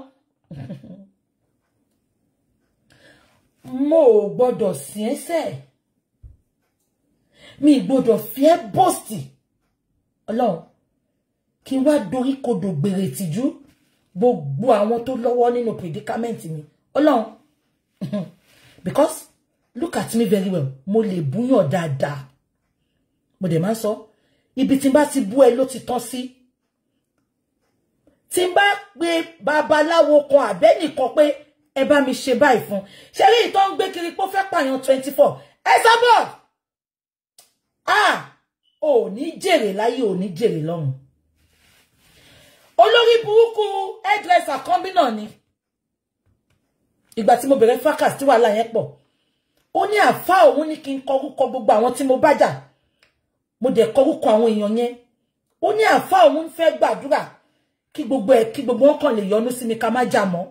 Mo ò gbọ́dọ̀ sí ẹsẹ̀. Mi gbọ́dọ̀ fi ẹ́ bọ́ọ̀sì. Ọlọ́run kí n wá dorí kodò gbèrè tìjú gbogbo àwọn tó lọ́wọ́ nínú predicament mi. Ọlọ́run, because look at me very well, mo lè búyàn dáadáa. Mo dẹ̀ máa ń sọ, ibi tí n bá ti bú ẹ ló ti tán sí. Tí n bá pe babaláwo kan àbẹ́nìkan pé ẹ bá mi ṣe báyìí fún. Ṣé rí ìtọ́ ń gbé kiri pé ó fẹ́ pààyàn 24. Esabod! Ah! Ò ní jèrè láyé, ò ní jèrè lọ́run. Olórí burúkú hairdresser kan bí náà ni. Ìgbà tí mo bẹ̀rẹ̀ fracas tí wàhálà yẹn pọ̀. Ó ní àfá òun ní kí n kọrúkọ gbogbo àwọn tí mo bá jà. Mo dẹ̀ kọrúkọ àwọn èèyàn yẹn. Ó ní àfá òun fẹ́ gbàdúrà kí gbogbo ẹ̀ kí gbogbo wọn kàn lè yọ́nú sí mi ká má jà mọ́.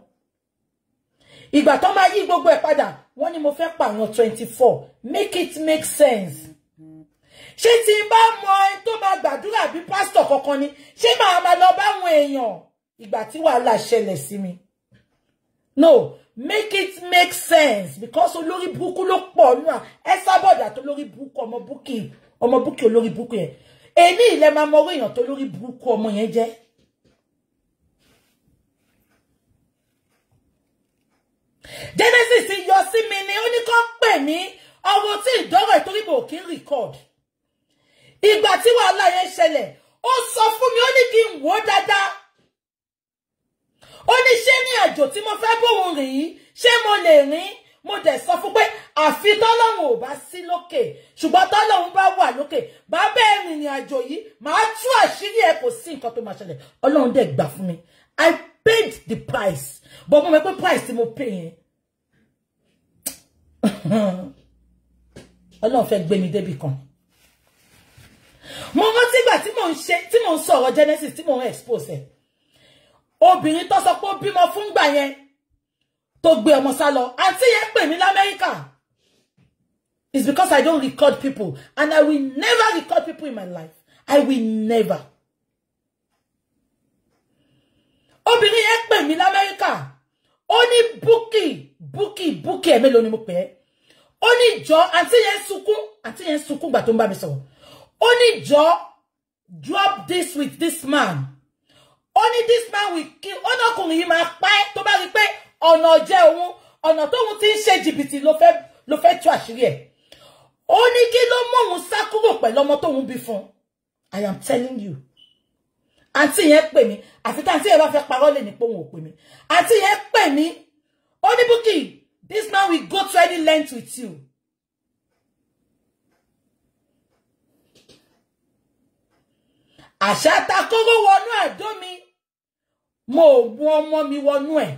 Ìgbà tó máa yí gbogbo ẹ̀ padà, wọ́n ní mo fẹ́ pààyàn 24. Make it make sense. Ṣé tí n bá mọ ẹni tó máa gbàdúrà bí pásítọ̀ kankan ni, ṣé màá máa lọ báwọn èèyàn ìgbà tí wàhálà ṣẹlẹ̀ sí mi? No, make it make sense because olórí burúkú ló pọ̀ nù à. Esabod àti olórí burúkú ọmọ Bukky olórí burúkú yẹn. Èmi ilẹ̀ máa mọ orí èèyàn tó lórí burúkú ọmọ yẹn jẹ́. Genesis yọ sí mi ni ó ní kó pè mí ọ̀rọ̀ tí ìdọ́rọ̀ ìtorí bò kí n record. Ìgbà tí wàhálà yẹn ṣẹlẹ̀, ó sọ fún mi, ó ní kí n wò dáadáa. Ó ní ṣé ní àjò tí mo fẹ́ bóun rìn yìí, ṣé mo lè rìn? Mo dẹ̀ sọ fún pé àfi tọ́lọ́run ò bá sí lókè, ṣùgbọ́n tọ́lọ́run bá wà lókè, bá bẹ́ẹ̀ rìnrìn àjò yìí, màá tú àṣírí ẹ̀, kò sí nǹkan tó máa ṣẹlẹ̀. Ọlọ́run dẹ̀ gbà fún mi. I paid the price. But mo mọ̀ pé price tí mo pay yẹn, Ọlọ́run fẹ́ gbé mi débi kan. Mo rántí ìgbà tí mò ń ṣe, tí mò ń sọ̀rọ̀ Genesis, tí mò ń expose ẹ̀. Obìnrin tó sọ pé ó bímọ fún gbà yẹn, tó gbé ọmọ sá lọ. Àǹtí yẹn pè mí l'Amẹ́ríkà. It's because I don't record people, and I will never record people in my life. I will never. Obìnrin yẹn pè mí l'Amẹ́ríkà. Ó ní Bukky, Bukky, Bukky ẹ̀ mélòó ni mo pè é. Ó ní jọ, àǹtí yẹn sunkún, àǹtí yẹn sunkún gbà tó ń bá mi sọ̀rọ̀. Ó ní jọ, drop this with this man. Ó ní this man will kill. Ó ní ọkùnrin yìí máa pa ẹ́ tó bá rí pé ọ̀nà jẹ́ òun, ọ̀nà tóun ti ń ṣe jìbìtì ló fẹ́ tú àṣírí ẹ̀. Ó ní kí ló mú òun sá kúrò pẹ̀lú ọmọ tóun bí fún. I am telling you. Àǹtí yẹn pè mí. Àfi tá àǹtí yẹn bá fẹ́ parọ́ lè ní pé òun ò pè mí. Àǹtí yẹn pè mí. Ó ní Bukky, this man will go to any length with you. Àṣà ta kóró wọnú àdó mi. Mo ò mú ọmọ mi wọnú ẹ̀.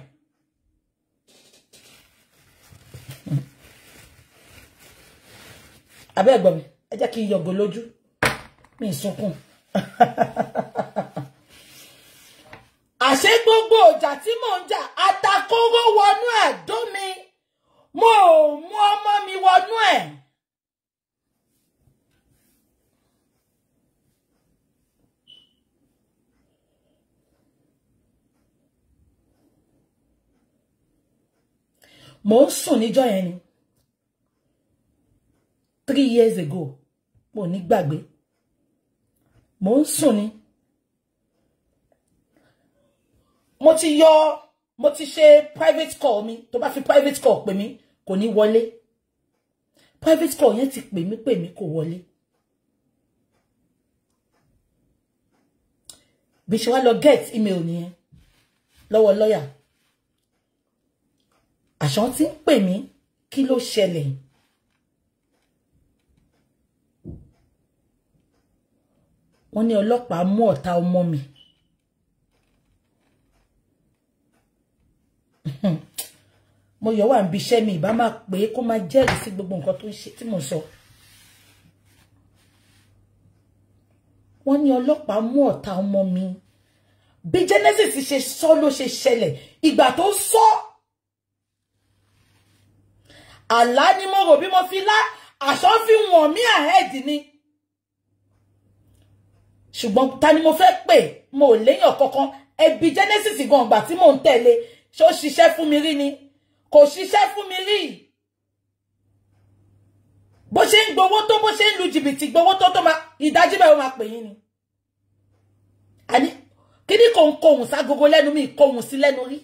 Abẹ́ ẹ̀gbọ́n mi, ẹ jẹ́ kí n yọ̀gò lójú. Mi sunkún. Àṣé gbogbo ọjà tí mò ń jà, atakóró wọnú àdó mi. Mo ò mú ọmọ mi wọnú ẹ̀. Mo ń sùn níjọ́ yẹn ni. 3 years ago, mo ní gbàgbé. Mo ń sùn ni. Mo ti yọ, mo ti ṣe private call mi. Tó bá fi private call pè mí, kò ní wọlé. Private call yẹn ti pè mí kò wọlé. Bí ṣe wá lọ get email nìyẹn lọ́wọ́ lọ́yà. Àṣà tí ń pè mí, kí ló ṣẹlẹ̀? Wọ́n ní ọlọ́pàá mú ọ̀tá ọmọ mi. Mo yọ wà níbi iṣẹ́ mi, ìbá máa pè é kó máa jẹ́rìí sí gbogbo nǹkan tó ń ṣe tí mò ń sọ. Wọ́n ní ọlọ́pàá mú ọ̀tá ọmọ mi. Bí Genesis ṣe sọ ló ṣe ṣẹlẹ̀. Ìgbà tó sọ, àlá ni mo rò bí mo fi lá, àṣọ fi wọ̀n mí ahead ni. Ṣùgbọ́n ta ni mo fẹ́ pè? Mo ò léèyàn kankan. Ẹbí Genesis gan ìgbà tí mò ń tẹ̀lé, ṣó ṣiṣẹ́ fún mi rí ni? Kò ṣiṣẹ́ fún mi rí. Bó ṣe ń gbowó tó, bó ṣe ń lu jìbìtì gbowó tó, tó máa ìdájí bẹ́ẹ̀ ó máa pè yín ni. Àní kí ni kò ń kohùn ságogo lẹ́nu mi, kohùn sí lẹ́nu rí.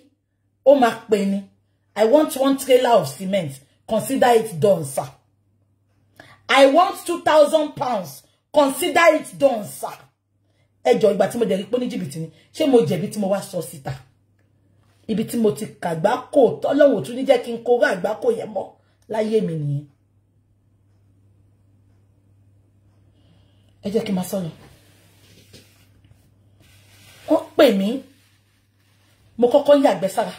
Ó máa pè ní. I want 1 trailer of cement. Consider it done, sir. I want 2,000 pounds. Consider it done, sir. Ẹ jọ̀ọ́, ìgbà tí mo dẹ̀ rí pé ní jìbìtì ni, ṣé mo jẹ̀bi tí mo wá sọ síta? Ibi tí mo ti kàgbákò tọ́lọ́hun ò tún ní jẹ́ kí n kóró àgbákò yẹn mọ́ láyé mi nìyẹn. Ẹ jẹ́ kí n máa sọ̀rọ̀. Wọ́n pè mí, mo kọ́kọ́ ń yàgbẹ́ sára,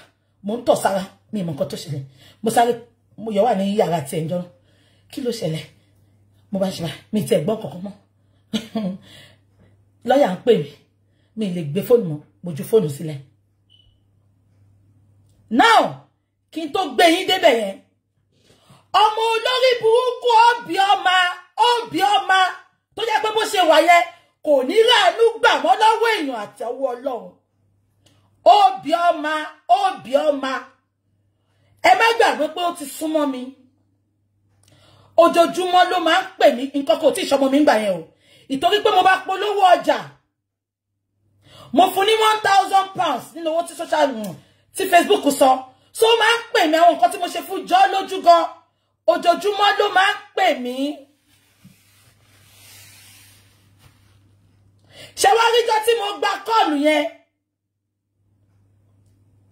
mo ń tọ̀ sára, mi ì mọ̀ nǹkan tó ṣẹlẹ̀. Mo sáré, mo yọ wà ní yàrá tiẹ̀ ń jọ́nà. Kí ló ṣẹlẹ̀? Mo bá ṣe bá, mi ti ẹ̀ gbọ́ kankan mọ́. Lọ́yà ń pè mí, mi lè gbé fóònù mọ́, mo ju fóònù sílẹ̀. Now, kí n tó gbé yín débẹ̀ yẹn, ọmọ olórí burúkú òbí ọmọ tó jẹ́ pé bó ṣe wà yẹn kò ní ráàánú gbà mọ́ lọ́wọ́ èèyàn àti ọwọ́ Ọlọ́run. Òbí ọmọ, ẹ má gbàgbé pé ó ti súnmọ́ mi. Ojoojúmọ́ ló máa ń pè mí, nǹkan kò tí ì ṣọmọ mi ń gbà yẹn o. Ìtorí pé mo bá polówó ọjà, mo fún ní 1,000 pounds nínú owó tí social tí Facebook sọ. So ó máa ń pè mí, àwọn nǹkan tí mo ṣe fún jọ lójú gan. Ojoojúmọ́ ló máa ń pè mí. Ṣé wá ríjọ́ tí mo gba kọ́ọ̀lù yẹn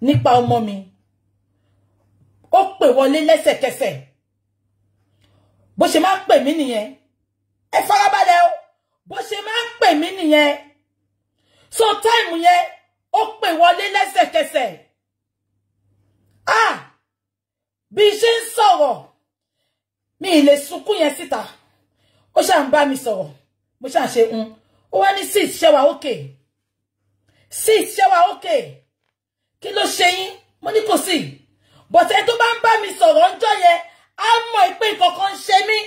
nípa ọmọ mi? Ó pè wọlé lẹ́sẹ̀kẹsẹ̀. Bó ṣe máa ń pè mí nìyẹn. Ẹ farabalẹ̀ o. Bó ṣe máa ń pè mí nìyẹn. So time yẹn ó pè wọlé lẹ́sẹ̀kẹsẹ̀. Ah! Bí ṣe ń sọ̀rọ̀, mi lè sunkún yẹn síta. Ó ṣà ń bá mi sọ̀rọ̀. Mo ṣà ṣe ń. Ó wá ní sis ṣé wà okay. Sis ṣé wà okay. Kí ló ṣe yín? Mo ní kò sí. But ẹni tó bá ń bá mi sọ̀rọ̀ ńjọ́ yẹn, á mọ̀ pé nǹkan kan ń ṣe mí.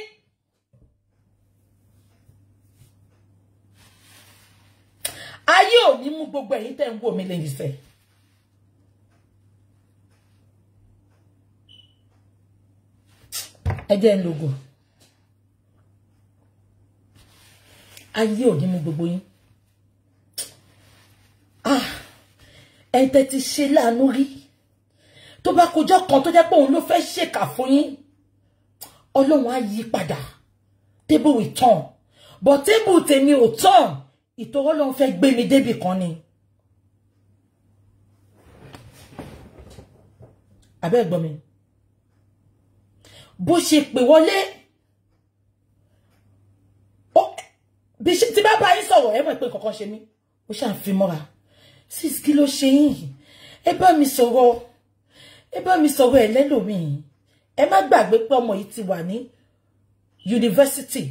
Ayé ò ní mú gbogbo ẹ̀yin tẹ́ ń wò mí lẹ́yìn sẹ́. Ẹ jẹ́ ń lògò. Ayé ò ní mú gbogbo yín. Ah, ẹ̀yin tẹ́ ti ṣe láàánú rí. Tó bá kọjọ́ kan tó jẹ́ pé òun ló fẹ́ ṣèkà fún yín, Ọlọ́run á yí padà. Table will turn. But table tèmi ò turn. Ìtọ́rọ́ ló ń fẹ́ gbé mi débì kan ni. Abẹ́ gbọ́ mi. Bó ṣe pè wọlé. Bí ṣe tí bá bá yín sọ̀rọ̀, ẹ mọ̀ pé nǹkan kan ṣe mí. Ó ṣà ń fi mọ́ra. Sis, kí ló ṣe yín? Ẹ bá mi sọ̀rọ̀. Ẹ bá mi sọ̀rọ̀ ẹ lẹ́lòmíì. Ẹ má gbàgbé pé ọmọ yìí ti wà ní yunifásítì.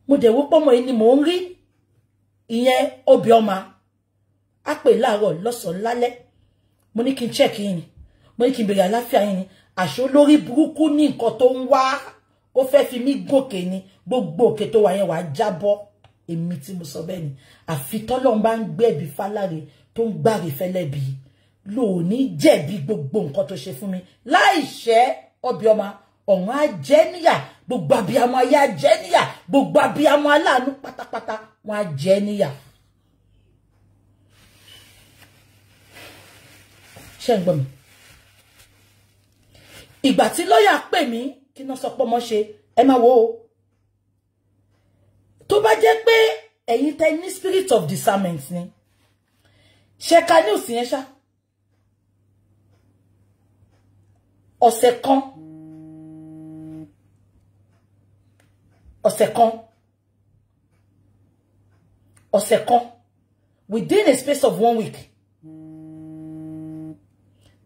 Mo dẹ̀ wò pọ́mọ yìí ni mò ń rí. Ìyẹn Obioma. Á pè láàárọ̀ lọ́sàn-án lálẹ́. Mo ní kí n check yín ni. Mo ní kí n béèrè àlàáfíà yín ni. Àṣé olórí burúkú ní nǹkan tó ń wá. Ó fẹ́ fi mí gòkè ni. Gbogbo òkè tó wà yẹn wàá jábọ́. Èmi tí mo sọ bẹ́ẹ̀ ni. Àfi tọ́lọ́run bá ń gbẹ̀bí fáláre tó ń gbàre fẹ́lẹ́bí. Lò ní jẹ̀bi gbogbo nǹkan tó ṣe fún mi. Láì ṣẹ́ Obioma, ọ̀run á jẹ́ níyà. Gbogbo abiyamọ ayé á jẹ́ níyà. Gbogbo abiyamọ aláàánú pátápátá wọn á jẹ́ níyà. Ṣé ń gbọ́ mi? Ìgbà tí lọ́yà pè mí, kí náà sọ pé ọmọ ṣe, ẹ máa wò ó. Tó bá jẹ́ pé ẹ̀yin tẹ́ ní spirit of discernment ni. Ṣé ka news yẹn ṣá? Ọ̀sẹ̀ kan. Ọ̀sẹ̀ kan. Ọ̀sẹ̀ kan. Within a space of 1 week.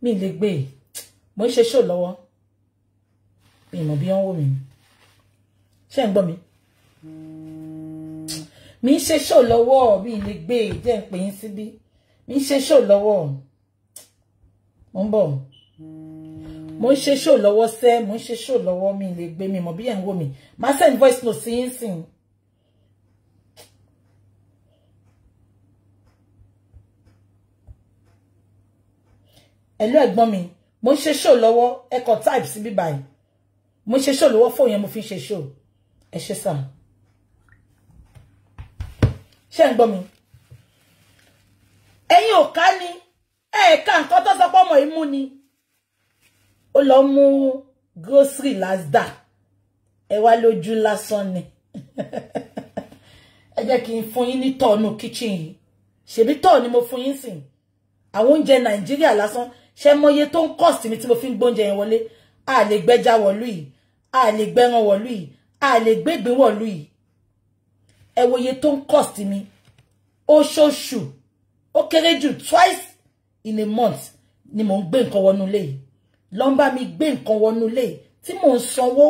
Mi lè gbé. Mo ń ṣe show lọ́wọ́. Mi mọ̀ bí wọ́n wò mí. Ṣé ń gbọ́ mi? Mi ń ṣe show lọ́wọ́, mi lè gbé, jẹ́ ń pè yín síbí. Mi ń ṣe show lọ́wọ́. Mo ń bọ̀. Mo ń ṣe show lọ́wọ́ sẹ́, mo ń ṣe show lọ́wọ́, mi lè gbé, mi mọ̀ bí ẹ̀ ń wò mí. Má send voice note sí yín sìn. Hello ẹ̀gbọ́n mi, mo ń ṣe show lọ́wọ́, ẹ kọ type síbí báyìí. Mo ń ṣe show lọ́wọ́, fóònù yẹn mo fi ń ṣe show. Ẹ ṣé sà. Ṣé ń gbọ́ mi? Ẹ̀yin ò ká ni, ẹ ká nǹkan tó sọ pé ọmọ yìí mú ni. Ó lọ mú grocery Lazda. Ẹ wá lójú lásán ni. Ẹ jẹ́ kí n fún yín ní tọ́ọ̀nù kitchen yìí. Ṣèbí tọ́ọ̀ ni mo fún yín sìn. Àwọn oúnjẹ Nàìjíríà lásán, ṣé mọye tó ń cost mi tí mo fi ń gbóúnjẹ yẹn wọlé. A lè gbẹ́ja wọ̀lú yìí, a lè gbẹ́ran wọ̀lú yìí, a lè gbégbín wọ̀lú yìí. Ẹ wo iye tó ń cost mi oṣooṣù, ó kéré jù twice in a month ni mò ń gbé nǹkan wọnú ilé yìí. Ló ń bá mi gbé nǹkan wọnú ilé yìí tí mò ń sanwó.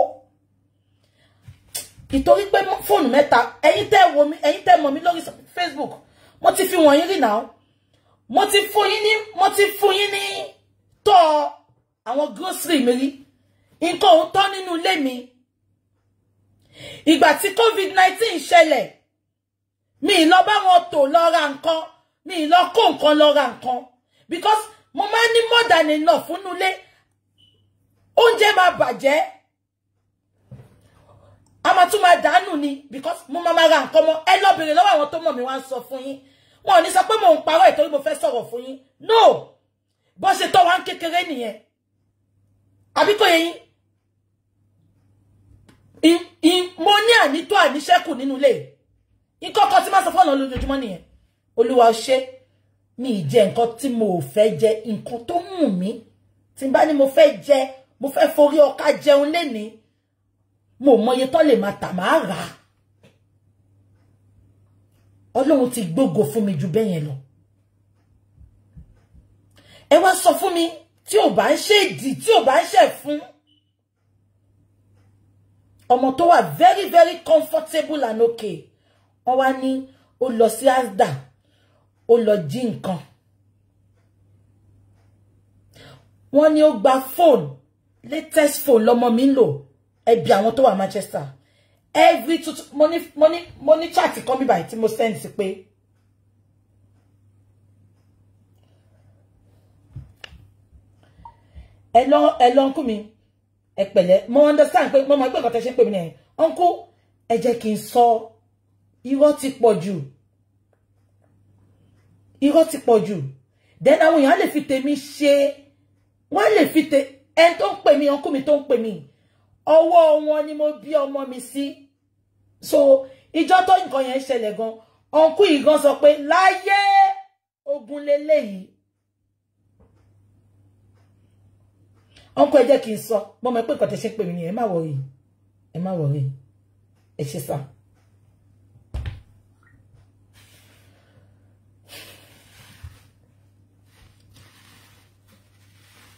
Ìtorí pé fóònù mẹ́ta, ẹ̀yin tẹ́ wò mí, ẹ̀yin tẹ́ mọ̀ mí lórí Facebook, mo ti fi wọ̀nyí rí náà. Mo ti fún yín ní, mo ti fún yín ní tọ́ àwọn grocery mi rí. Nǹkan ò tán nínú ilé mi. Ìgbà tí COVID-19 ṣẹlẹ̀, mi lọ bá wọn tò lọ ra nǹkan, mi lọ kó nǹkan lọ ra nǹkan. Because mo máa ní more than enough fún ilé. Oúnjẹ máa bàjẹ́. A máa tún máa dànù ni because mo máa ra nǹkan mọ́. Ẹ lọ bèrè lọ́wọ́ àwọn tó mọ̀ mí wá ń sọ fún yín. Wọn ò ní sọ pé mò ń parọ́ ìtorí mo fẹ́ sọ̀rọ̀ fún yín. No! Bó ṣe tọ́ wa ń kékeré nìyẹn. Àbí kò yé yín? Mo ní ànító àníṣẹ́kù nínú ilé. Nǹkan kan tí máa sọ fọ́nà lójoojúmọ́ nìyẹn. Olúwa ó ṣé, mi ì jẹ nǹkan tí mo ò fẹ́ jẹ, nǹkan tó mú mi. Tí n bá ní mo fẹ́ jẹ, mo fẹ́ forí ọkà jẹun lénìí. Mo mọye tó lè máa tà máa rà. Ọlọ́run ti gbógo fún mi ju bẹ́ẹ̀ yẹn lọ. Ẹ wá sọ fún mi tí ò bá ń ṣe ìdí, tí ò bá ń ṣe fún. Ọmọ tó wà very very comfortable and okay. Wọ́n wá ní ó lọ sí Asda, ó lọ jí nǹkan. Wọ́n ní ó gba phone, latest phone lọ́mọ mi ń lò. Ẹbí àwọn tó wà Manchester. Every two mo ní chat kan mi báyìí tí mo send sí pé ẹ lọ uncle mi, ẹ pẹ̀lẹ́. Mo understand pé mo mọ̀ pé nǹkan tẹ́ ṣe ń pè mí nìyẹn. Uncle, ẹ jẹ́ kí n sọ, irọ́ ti pọ̀ jù. Irọ́ ti pọ̀ jù. Then àwọn èèyàn lè fi tèmi ṣe, wọ́n lè fi te ẹni tó ń pè mí, ọkùnrin mi tó ń pè mí, ọwọ́ wọn ni mo bí ọmọ mi sí. So ìjọ tó nǹkan yẹn ṣẹlẹ̀ gan, ọ̀nkú yìí gan sọ pé láyé ogun leléyìí. Ọ̀nkú ẹ jẹ́ kí n sọ, mo mọ̀ pé nǹkan tẹ́ ṣe ń pè mí nìyẹn, ẹ má worry, ẹ má worry, ẹ ṣe sá.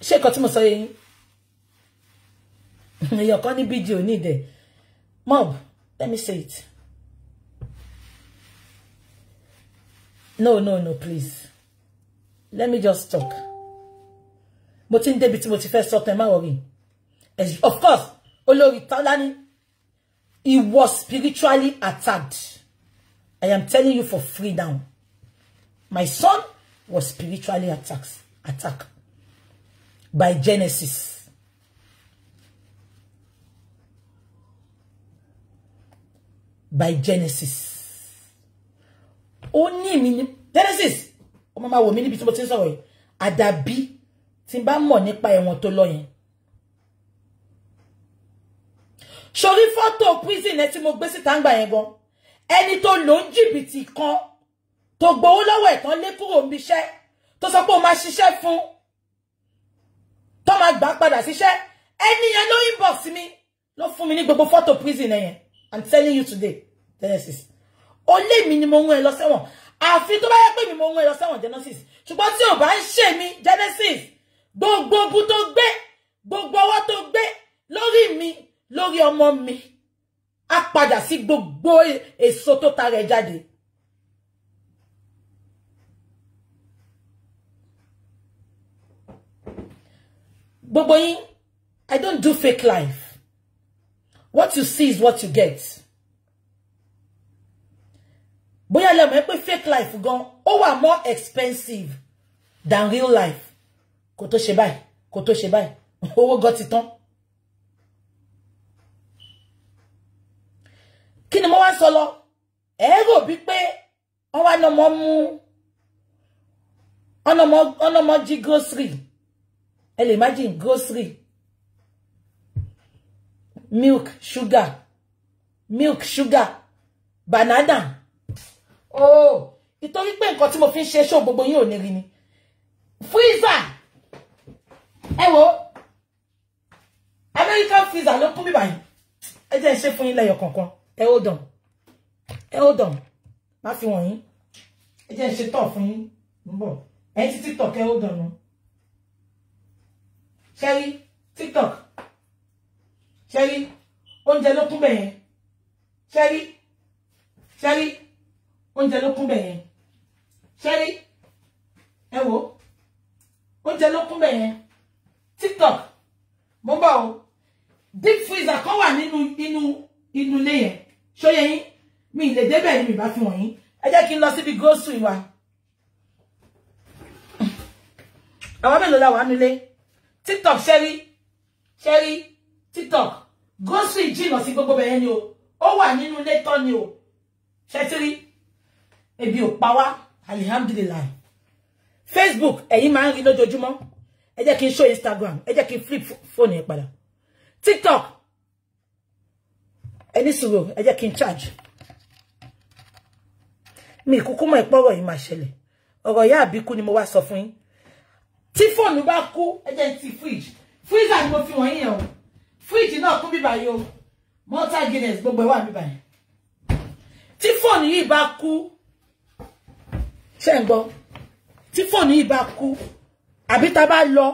Ṣé nǹkan tí mo sọ yẹn? Èèyàn kan ní bíjì ò ní ìdẹ. Mob, let me say it. No, no, no, please. Let me just talk. Mo ti ń débi tí mo ti fẹ́ sọ tán, má worry. Of course, Olórí Tọ́lání, he was spiritually attacked. I am telling you for free now. My son was spiritually attacked by Genesis. By Genesis. Ó ní mi ní Genesis. Ó máa wò mí níbi tí mo ti ń sọ̀rọ̀ yìí. Àdàbí tí n bá mọ̀ nípa ẹ̀wọ̀n tó lọ yẹn. Sórí fọ́tò prison ẹ tí mo gbé síta ń gbà yẹn gan. Ẹni tó lò ń jìbìtì kan tó gbowó lọ́wọ́ ẹ̀ tán lé kúrò níbi iṣẹ́ tó sọ pé ó máa ṣiṣẹ́ fún, tó máa gbà padà síṣẹ́. Ẹni yẹn ló inbox mi, ló fún mi ní gbogbo fọ́tò prison yẹn. I'm telling you today, Genesis. Ó lé mi ni mo ń ẹ lọ sẹ́wọ̀n. Àfi tó bá yẹ pé mi mo ń ẹ lọ sẹ́wọ̀n, Genesis. Ṣùgbọ́n tí ò bá ń ṣe mi, Genesis, gbogbo ogun tó gbé, gbogbo ọwọ́ tó gbé lórí mi, lórí ọmọ mi, á padà sí gbogbo èso tó ta rẹ̀ jáde. Gbogbo yín, I don't do fake life. What you see is what you get. Bóyá lẹ mọ̀ pé fake life gan, ó wà more expensive than real life. Kò tó ṣe báyìí, kò tó ṣe báyìí, owó gan ti tán. Kí ni mo wá sọ lọ? Ẹ rò bí pé wọ́n wá nọmọ mú, ọ̀nàmọ́ jí grocery. Ẹ lè imagine grocery. Milk, sugar, banana. Oh, ìtorí pé nǹkan tí mo fi ń ṣe show gbogbo yín ò ní rí ni. Freezer. Ẹ wo, American freezer ló kún bíbáyìí. Ẹ jẹ́ n ṣe fún yín lẹ́yọ kọ̀ọ̀kan. Ẹ hold on. Ẹ hold on. Má fi wọ̀nyí. Ẹ jẹ́ n ṣe tọ̀ fún yín. Ń bọ̀. Ẹ̀yin tí TikTok ẹ hold on. Ṣẹ́rí TikTok. Ṣẹ́rí oúnjẹ ló kún bẹ́ẹ̀ yẹn. Ṣẹ́rí ṣẹ́rí oúnjẹ ló kún bẹ́ẹ̀ yẹn. Ṣẹ́rí ẹ wo oúnjẹ ló kún bẹ́ẹ̀ yẹn. TikTok mo ń bọ̀ o. Deep freezer kan wà nínú inú inú ilé yẹn. Ṣóyẹ yín mi lè débẹ̀ ni mi bá fi wọ̀nyí. Ẹ jẹ́ kí n lọ síbi grocery wa. Àwọn mélòó la wà nílé? TikTok ṣẹ́rí ṣẹ́rí TikTok grocery jìnnà sí gbogbo bẹ̀yẹn ni o. Ó wà nínú ilé tán ni o. Ṣẹ́tírí ebi ò pa wá, alihamdulilayi. Facebook ẹ̀yin máa ń rí lójoojúmọ́. Ẹ jẹ́ kí n show Instagram, ẹ jẹ́ kí n flip fóònù yẹn padà. TikTok ẹ ní sùúrù, ẹ jẹ́ kí n charge. Mi kúkú mọ̀ ìpọ́rọ̀ yìí máa ṣẹlẹ̀. Ọ̀rọ̀ ìyá àbíkú ni mo wá sọ fún yín. Tí fóònù bá kú, ẹ jẹ́ ti fridge. Freezer ni mo fi wọ̀nyí yẹn o. Fridge náà kún bíbá yìí o. Malta Guinness gbogbo ẹ̀ wà bíbá yìí. Tí fóònù yìí bá kú, ṣé ń gbọ́? Tí fóònù yìí bá kú, àbí tá bá lọ,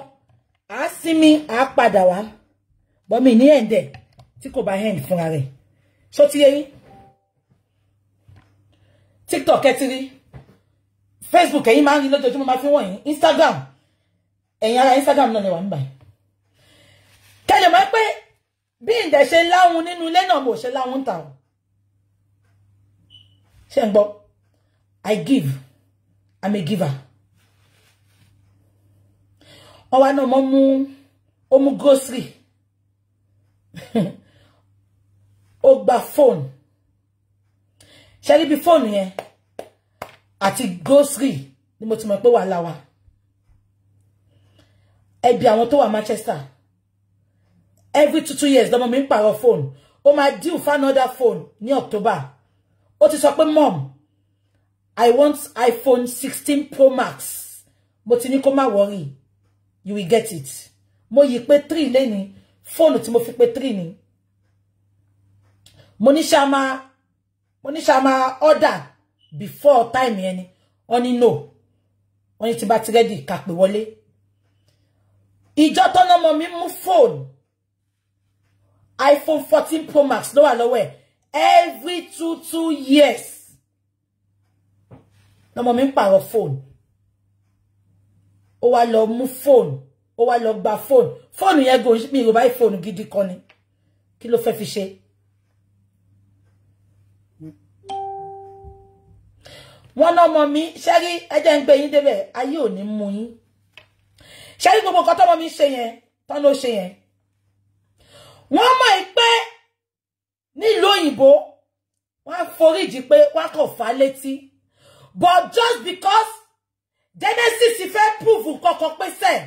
à sinmi, à padà wá. Bọ́ mi ní ẹ̀ǹdẹ̀ tí kò bá end fúnra rẹ̀. Ṣó ti yé yín? TikTok ẹ ti rí. Facebook ẹ̀yin máa ń rí lójoojúmọ́ máa fi wọ̀nyí. Instagram ẹ̀yin ará Instagram náà lè wà níbàyìí. Kẹ́lẹ̀ mọ̀ pé bí ǹdẹ̀ ṣe láhun nínú ilé náà mo ṣe láhun ta o. Ṣé ń gbọ́? I give. I'm a giver. Wọ́n wá náà mo mú ó mú grocery. Ó gba phone. Ṣé rí bí fóònù yẹn àti grocery ni mo ti mọ̀ pé wàhálà wà. Ẹbí àwọn tó wà Manchester. Every 2 years lọmọ mi ń pààrọ̀ phone. Ó máa deal for another phone ní October. Ó ti sọ pé mom, I want iPhone 16 Pro Max. Mo ti ní kó má worry, you will get it. Mo yí pé 3 lẹ́ni, fóònù tí mo fi pé 3 ni. Mo ní ṣá máa order before time yẹn ni. Wọ́n ní no. Wọ́n ní tí bá ti ready ká pè wọlé. Ìjọ tọ́nà ọmọ mi mú fóònù iPhone 14 Pro Max ló wà lọ́wọ́ ẹ̀. Every 2 years lọ́mọ mi ń pààrọ̀ fóònù. Ó wá lọ mú fóònù, ó wá lọ gba fóònù. Fóònù yẹn go mi ò bá fóònù gidi kan ni. Kí ló fẹ́ fi ṣe? Wọ́n lọ́mọ mi ṣẹ́rí ẹ jẹ́ ń gbé yín débẹ̀, ayé ò ní mú yín. Ṣẹ́rí gbogbo nǹkan tọ́mọ mi ṣe yẹn, tán ló ṣe yẹn. Wọ́n mọ̀ pé nílùú òyìnbó wọ́n á foríjì pé wọ́n á kàn fà létí. But just because Genesis fẹ́ prove kọ̀ọ̀kan pé sẹ́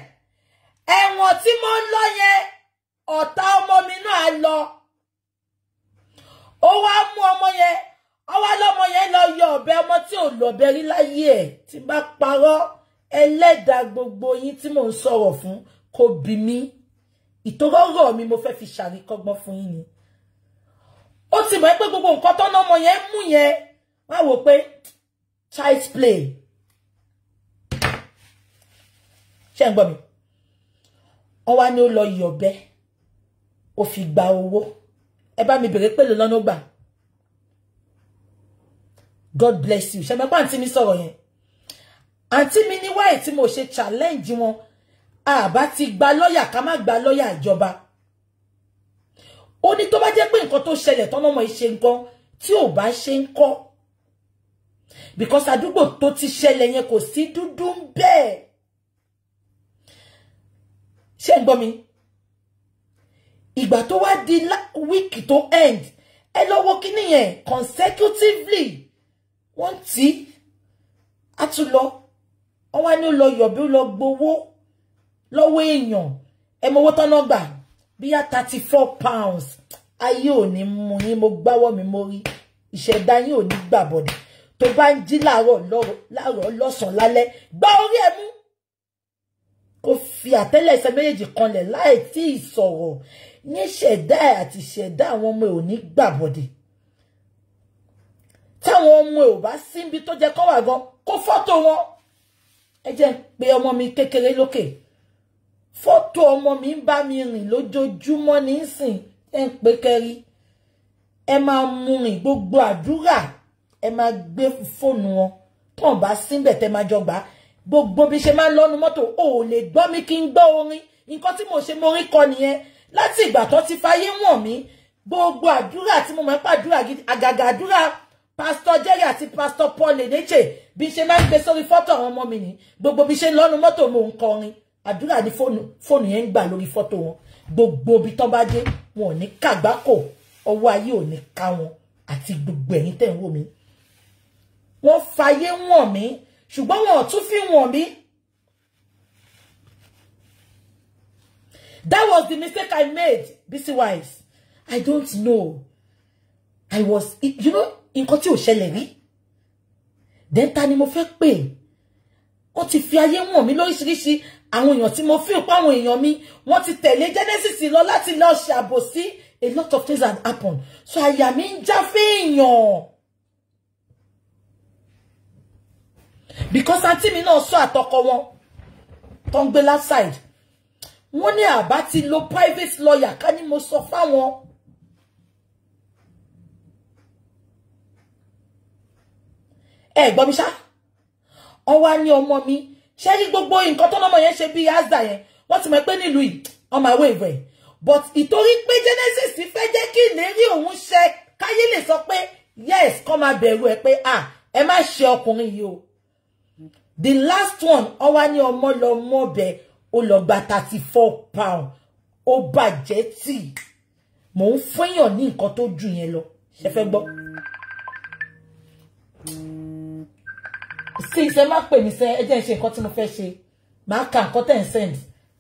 ẹ̀wọ̀n tí mo ń lọ yẹn, ọ̀tá ọmọ mi náà lọ. Ó wá mú ọmọ yẹn, ó wá lọ́mọ yẹn lọ yọ ọ̀bẹ, ọmọ tí ò lọ́bẹ rí láyé ẹ̀. Tí bá parọ́, ẹlẹ́dàá gbogbo yín tí mò ń sọ̀rọ̀ fún kò bí mi. Ìtòrọ́rọ̀ mi mo fẹ́ fi ṣàríkọ́gbọ́n fún yín ni. Ó ti mọ̀ pé gbogbo nǹkan tọ́nà ọmọ yẹn mú yẹn, wá wò pé child's play. Ṣé ń gbọ́ mi? Wọ́n wá ní ó lọ yọ̀bẹ, ó fi gba owó. Ẹ bá mi bèrè pẹ̀lú lọ́nà gbà. God bless you. Ṣé mo pa àǹtí mi sọ̀rọ̀ yẹn? Àǹtí mi ní wáyé tí mo ṣe challenge wọn. Àbá ti gba lọ́yà ká má gba lọ́yà ìjọba. Ó ní tó bá jẹ́ pé nǹkan tó ṣẹlẹ̀ tọ́nà ọmọ ìṣe nǹkan tí ò bá ṣe ń kọ́. Because àdúgbò tó ti ṣẹlẹ̀ yẹn kò sí dúdú ń bẹ́ẹ̀. Ṣé ń gbọ́ mi? Ìgbà tó wá di week tó end, ẹ lọ wo kíní yẹn consecutively. Wọ́n tí á tún lọ. Wọ́n wá ní ó lọ yọ̀bí ó lọ gbowó lọ́wọ́ èèyàn. Ẹ mọ owó tán náà gbà bíyá £34. Ayé ò ní mú yín, mo gbáwọ́ mi mórí. Ìṣẹ̀dá yín ò ní gbà bọ̀dẹ̀. Tó bá ń jí láàárọ̀ lọ́sàn-án lálẹ́, gbá orí ẹ mú. Kó fi àtẹ́lẹsẹ̀ méjèèjì kanlẹ̀ láì tí ì sọ̀rọ̀. Ní ìṣẹ̀dá ẹ̀ àti ìṣẹ̀dá àwọn ọmọ ẹ̀ ò ní gbà bọ̀dẹ̀. Táwọn ọmọ ẹ̀ ò bá síbi tó jẹ́ kó wà gan, kó fọ́tò wọn. Ẹ jẹ́ pé ọmọ mi kékeré lókè. Fọ́tò ọmọ mi ń bá mi rìn lójoojúmọ́ nísìn. Ẹ ń pé kẹrí. Ẹ máa mú rìn gbogbo àdúrà. Ẹ máa gbé fóònù wọn. Tọ́n bá síbẹ̀ tẹ́ máa jọ gbà. Gbogbo bí ṣe máa ń lọ́nu mọ́tò, ò lè gbọ́ mi kí n gbọ́ orin. Nǹkan tí mo ṣe mo rí kọ nìyẹn. Láti ìgbà tó ti fayé wọ̀n mí, gbogbo àdúrà tí mo máa ń pàdúrà gidi, àgàgà àdúrà Pastor Jerry àti Pastor Paul Eneche, bí ṣe máa ń gbé sórí fọ́tò àwọn ọmọ mi ní. Gbogbo bí ṣe ń lọ́nu mọ́tò mo ń kọrin. Àdúrà ní fóònù yẹn ń gbà lórí fọ́tò wọn. Gbogbo ibi tán bá dé, wọn ò ní kàgbákò, ọwọ́ ayé ò ní ká wọn àti gbogbo ẹ̀yin tẹ́ ń wò mí. Wọ́n fayé wọ̀n mí, ṣùgbọ́n wọn ò tún fi wọ̀n mí. That was the mistake I made, Bisi Wise. I don't know. I was, you know, nǹkan tí ò ṣẹlẹ̀ rí. Then ta ni mo fẹ́ pè? Wọ́n ti fi ayé wọ̀n mí lóríṣiríṣi. Àwọn èèyàn tí mo fi pa àwọn èèyàn mi, wọ́n ti tẹ̀lé Genesis lọ láti lọ ṣàbòsí. A lot of things had happened. So àyà mi ń já fẹ́yàn. Because àǹtí mi náà sọ àtọkọ wọn tó ń gbé outside. Wọ́n ní àbá ti lo private lawyer ká ní mo sọ fáwọn. Ẹ gbọ́ mi ṣá. Wọ́n wá ní ọmọ mi. Ṣé rí gbogbo nǹkan tó lọ́mọ yẹn ṣe bí Asda yẹn. Wọ́n ti mọ̀ pé nílùú yìí, wọ́n máa wave ẹ̀. But ìtorí pé Genesis fẹ́ jẹ́ kí ìlérí òun ṣẹ, káyé lè sọ pé yes, kọ́ máa bẹ̀rù ẹ pé ah, ẹ má ṣe ọkùnrin yìí o. The last one, ó wá ní ọmọ lọ mọ́bẹ̀, ó lọ gba £34. Ó bàjẹ́ tì. Mò ń fẹ́yàn ní nǹkan tó jù yẹn lọ. Ṣé fẹ́ gbọ́? Six, ẹ má pè mí sẹ́, ẹ jẹ́ n ṣe nǹkan tí mo fẹ́ ṣe. Màá ka nǹkan tẹ́ ń send.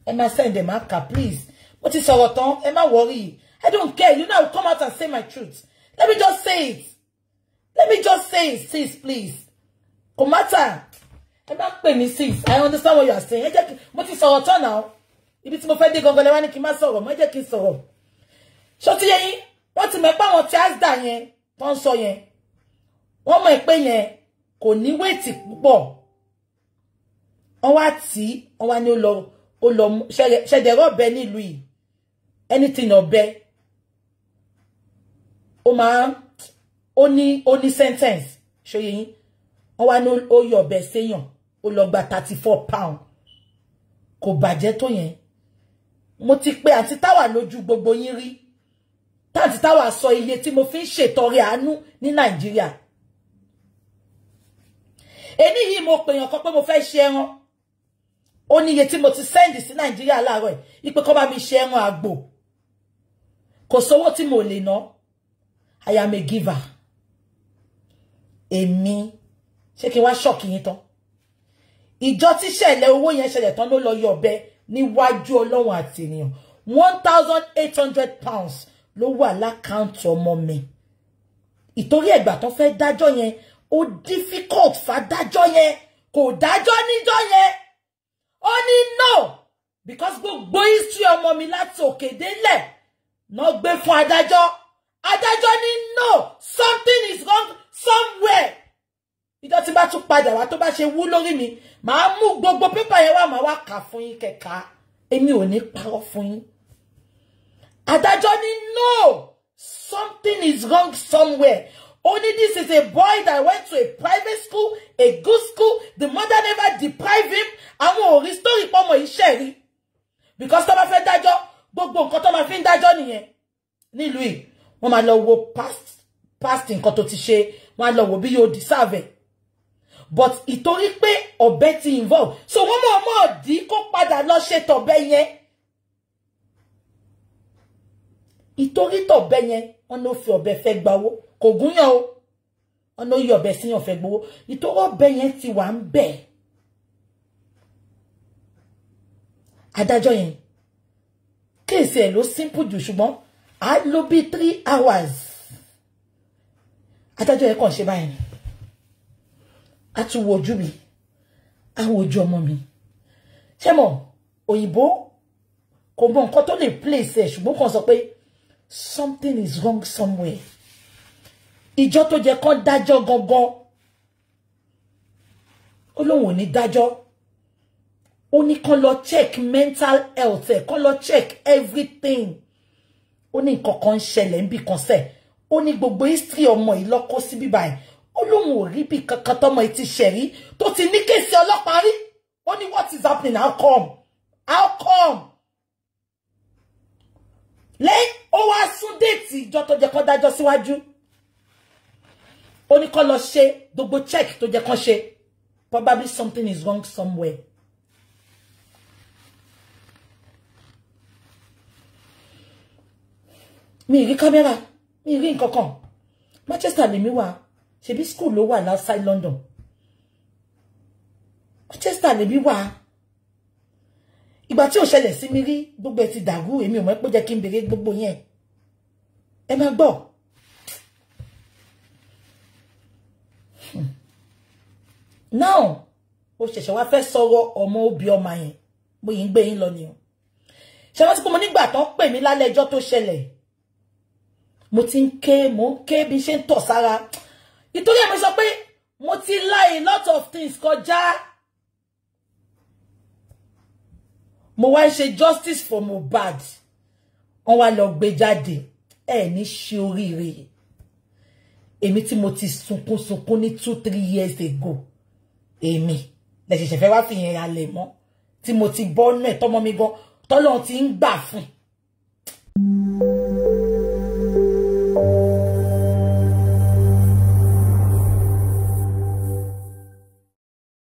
Ẹ má send ẹ má kà please. Mo ti sọ̀rọ̀ tán, ẹ má worry. I don't care. You know I will come out and say my truth. Let me just say it. Let me just say it, sis, please. Kò matter. Ẹ má pè mí sis. I understand what you are saying. Ẹ jẹ́ kí mo ti sọ̀rọ̀ tán now. Ibi tí mo fẹ́ dé gangan lẹ wá ní kí n má sọ̀rọ̀ mọ́, ẹ jẹ́ kí n sọ̀rọ̀. Ṣó ti yé yín? Wọ́n ti mọ̀ pé àwọn tí Asda yẹn tó ń sọ yẹn. Wọ́n mọ̀ pé yẹn kò ní wéètì púpọ̀. Wọ́n wá tí wọ́n wá ní ó lọ ṣẹ̀dẹ̀rọ̀ ọ̀bẹ nílùú yìí. Anything ọ̀bẹ. Ó máa ó ní sentence. Ṣó yé yín? Wọ́n wá ní ó yọ ọ̀bẹ séyàn. Ó lọ gba £34. Kò bàjẹ́ tó yẹn. Mo ti pè àǹtí Táwà lójú gbogbo yín rí. Táǹtí Táwà sọ iye tí mo fi ń ṣètọrẹ àánú ní Nàìjíríà. Èní yìí mo pèèyàn kan pé mo fẹ́ ṣe ẹran. Ó ní iye tí mo ti send sí Nàìjíríà láàárọ̀ yìí pé kó bá mi ṣe ẹran àgbò. Kò sówó tí mo lè ná. I am a giver. Èmi ṣé kí n wá ṣọ́ọ̀kì yín tán. Ìjọ tí ṣẹlẹ̀ owó yẹn ṣẹlẹ̀ tán ló lọ yọ ọ̀bẹ níwájú Ọlọ́run àti ènìyàn. £1,800 ló wà lákàntì ọmọ mi. Ìtorí ẹ̀gbà tán fẹ́ dájọ́ yẹn, ó difficult fàdájọ́ yẹn, kò dájọ́ níjọ́ yẹn. Ó ní no, because gbogbo history ọmọ mi láti òkè délẹ̀ náà gbé fún adájọ́. Adájọ́ ní no, something is wrong somewhere. Ìjọ tí bá tún padà wá tó bá ṣe wú lórí mi, màá mú gbogbo pépà yẹn wá, màá wá kà fún yín kẹka. Èmi ò ní parọ́ fún yín. Adájọ́ ní no, something is wrong somewhere. Only this is a boy that went to a private school, a good school. The mother never deprived him. Àwọn ò rí story pọ́mọ iṣẹ́ rí. Because tó bá fẹ́ dájọ́, gbogbo nǹkan tó máa fi ń dájọ́ nìyẹn. Nílùú yìí, wọ́n máa lọ wo past nǹkan tó ti ṣe, wọ́n á lọ wo bí yóò deserve. But ìtorí pé ọ̀bẹ ti involve. So wọ́n mọ̀ mọ̀ dí kó padà lọ ṣe tọ̀bẹ yẹn. Ìtorí tọ̀bẹ yẹn, wọ́n ló fi ọ̀bẹ fẹ́ gba owó. Kò gúnyàn o. Wọ́n ló yọ ọ̀bẹ síyàn fẹ́ gbowó. Ìtorí ọ̀bẹ yẹn ti wà ń bẹ̀. Adájọ́ yẹn, kéèsì ẹ̀ ló simple jù ṣùgbọ́n á lò bí 3 hours. Adájọ́ yẹn kàn ṣe báyìí. A tún wo ojú mi, a wo ojú ọmọ mi. Ṣé mọ̀, òyìnbó kò mọ nǹkan tó lè place ẹ̀ ṣùgbọ́n kàn sọ pé something is wrong somewhere. Ìjọ tó jẹ́ kán dájọ́ gangan, ó lóun ò ní dájọ́. Ó ní kán lọ check mental health ẹ̀, kán lọ check everything. Ó ní nǹkan kan ń ṣẹlẹ̀ níbì kan sẹ̀. Ó ní gbogbo history ọmọ yìí lọ́kọ́ sí bíbá ẹ̀. Ó lóun ò rí bí kankan tọmọ yìí ti ṣẹ̀rí tó ti ní kéèsì ọlọ́pàá rí. Ó ní what is happening? How come? How come? Lẹ́yìn ó wá sún déètì ìjọ tó jẹ́ kán dájọ́ síwájú. Ó ní kán lọ ṣe gbogbo check tó jẹ́ kán ṣe. Probably something is wrong somewhere. Mi rí kámẹ́rà, mi rí nǹkan kan. Manchester lèmi wà. Ṣebí school ló wà outside London. Manchester lèmi wà. Ìgbà tí ó ṣẹlẹ̀ sí mi rí, gbogbo ẹ̀ ti dàrú, èmi ò mọ̀ pé jẹ́ kí n béèrè gbogbo yẹn. Ẹ máa gbọ́. Now, ó ṣẹ̀ṣẹ̀ wá fẹ́ sọ̀rọ̀ ọmọ òbí ọmọ yẹn. Mo yìí ń gbé yín lọ ni o. Ṣé wọ́n ti pé mo nígbà tán pè mí lálẹ́ ẹjọ́ tó ṣẹlẹ̀. Mo ti ń ké, mo ń ké bí ṣe ń tọ̀ sára. Ìtorí ẹ̀ mo sọ pé mo ti la a lot of things kọjá. Mo wá ń ṣe justice for Mohbad. Wọ́n wá lọ gbé jáde. Ẹ ní ṣe oríire. Èmi tí mo ti sunkún sunkún ní 2-3 years ago. Èmi lẹ ṣẹ̀ṣẹ̀ fẹ́ wá fi yẹn halẹ̀ mọ́. Tí mo ti bọ́ náà tọ́mọ mi gan, tọ́lọ́run ti ń gbà fún.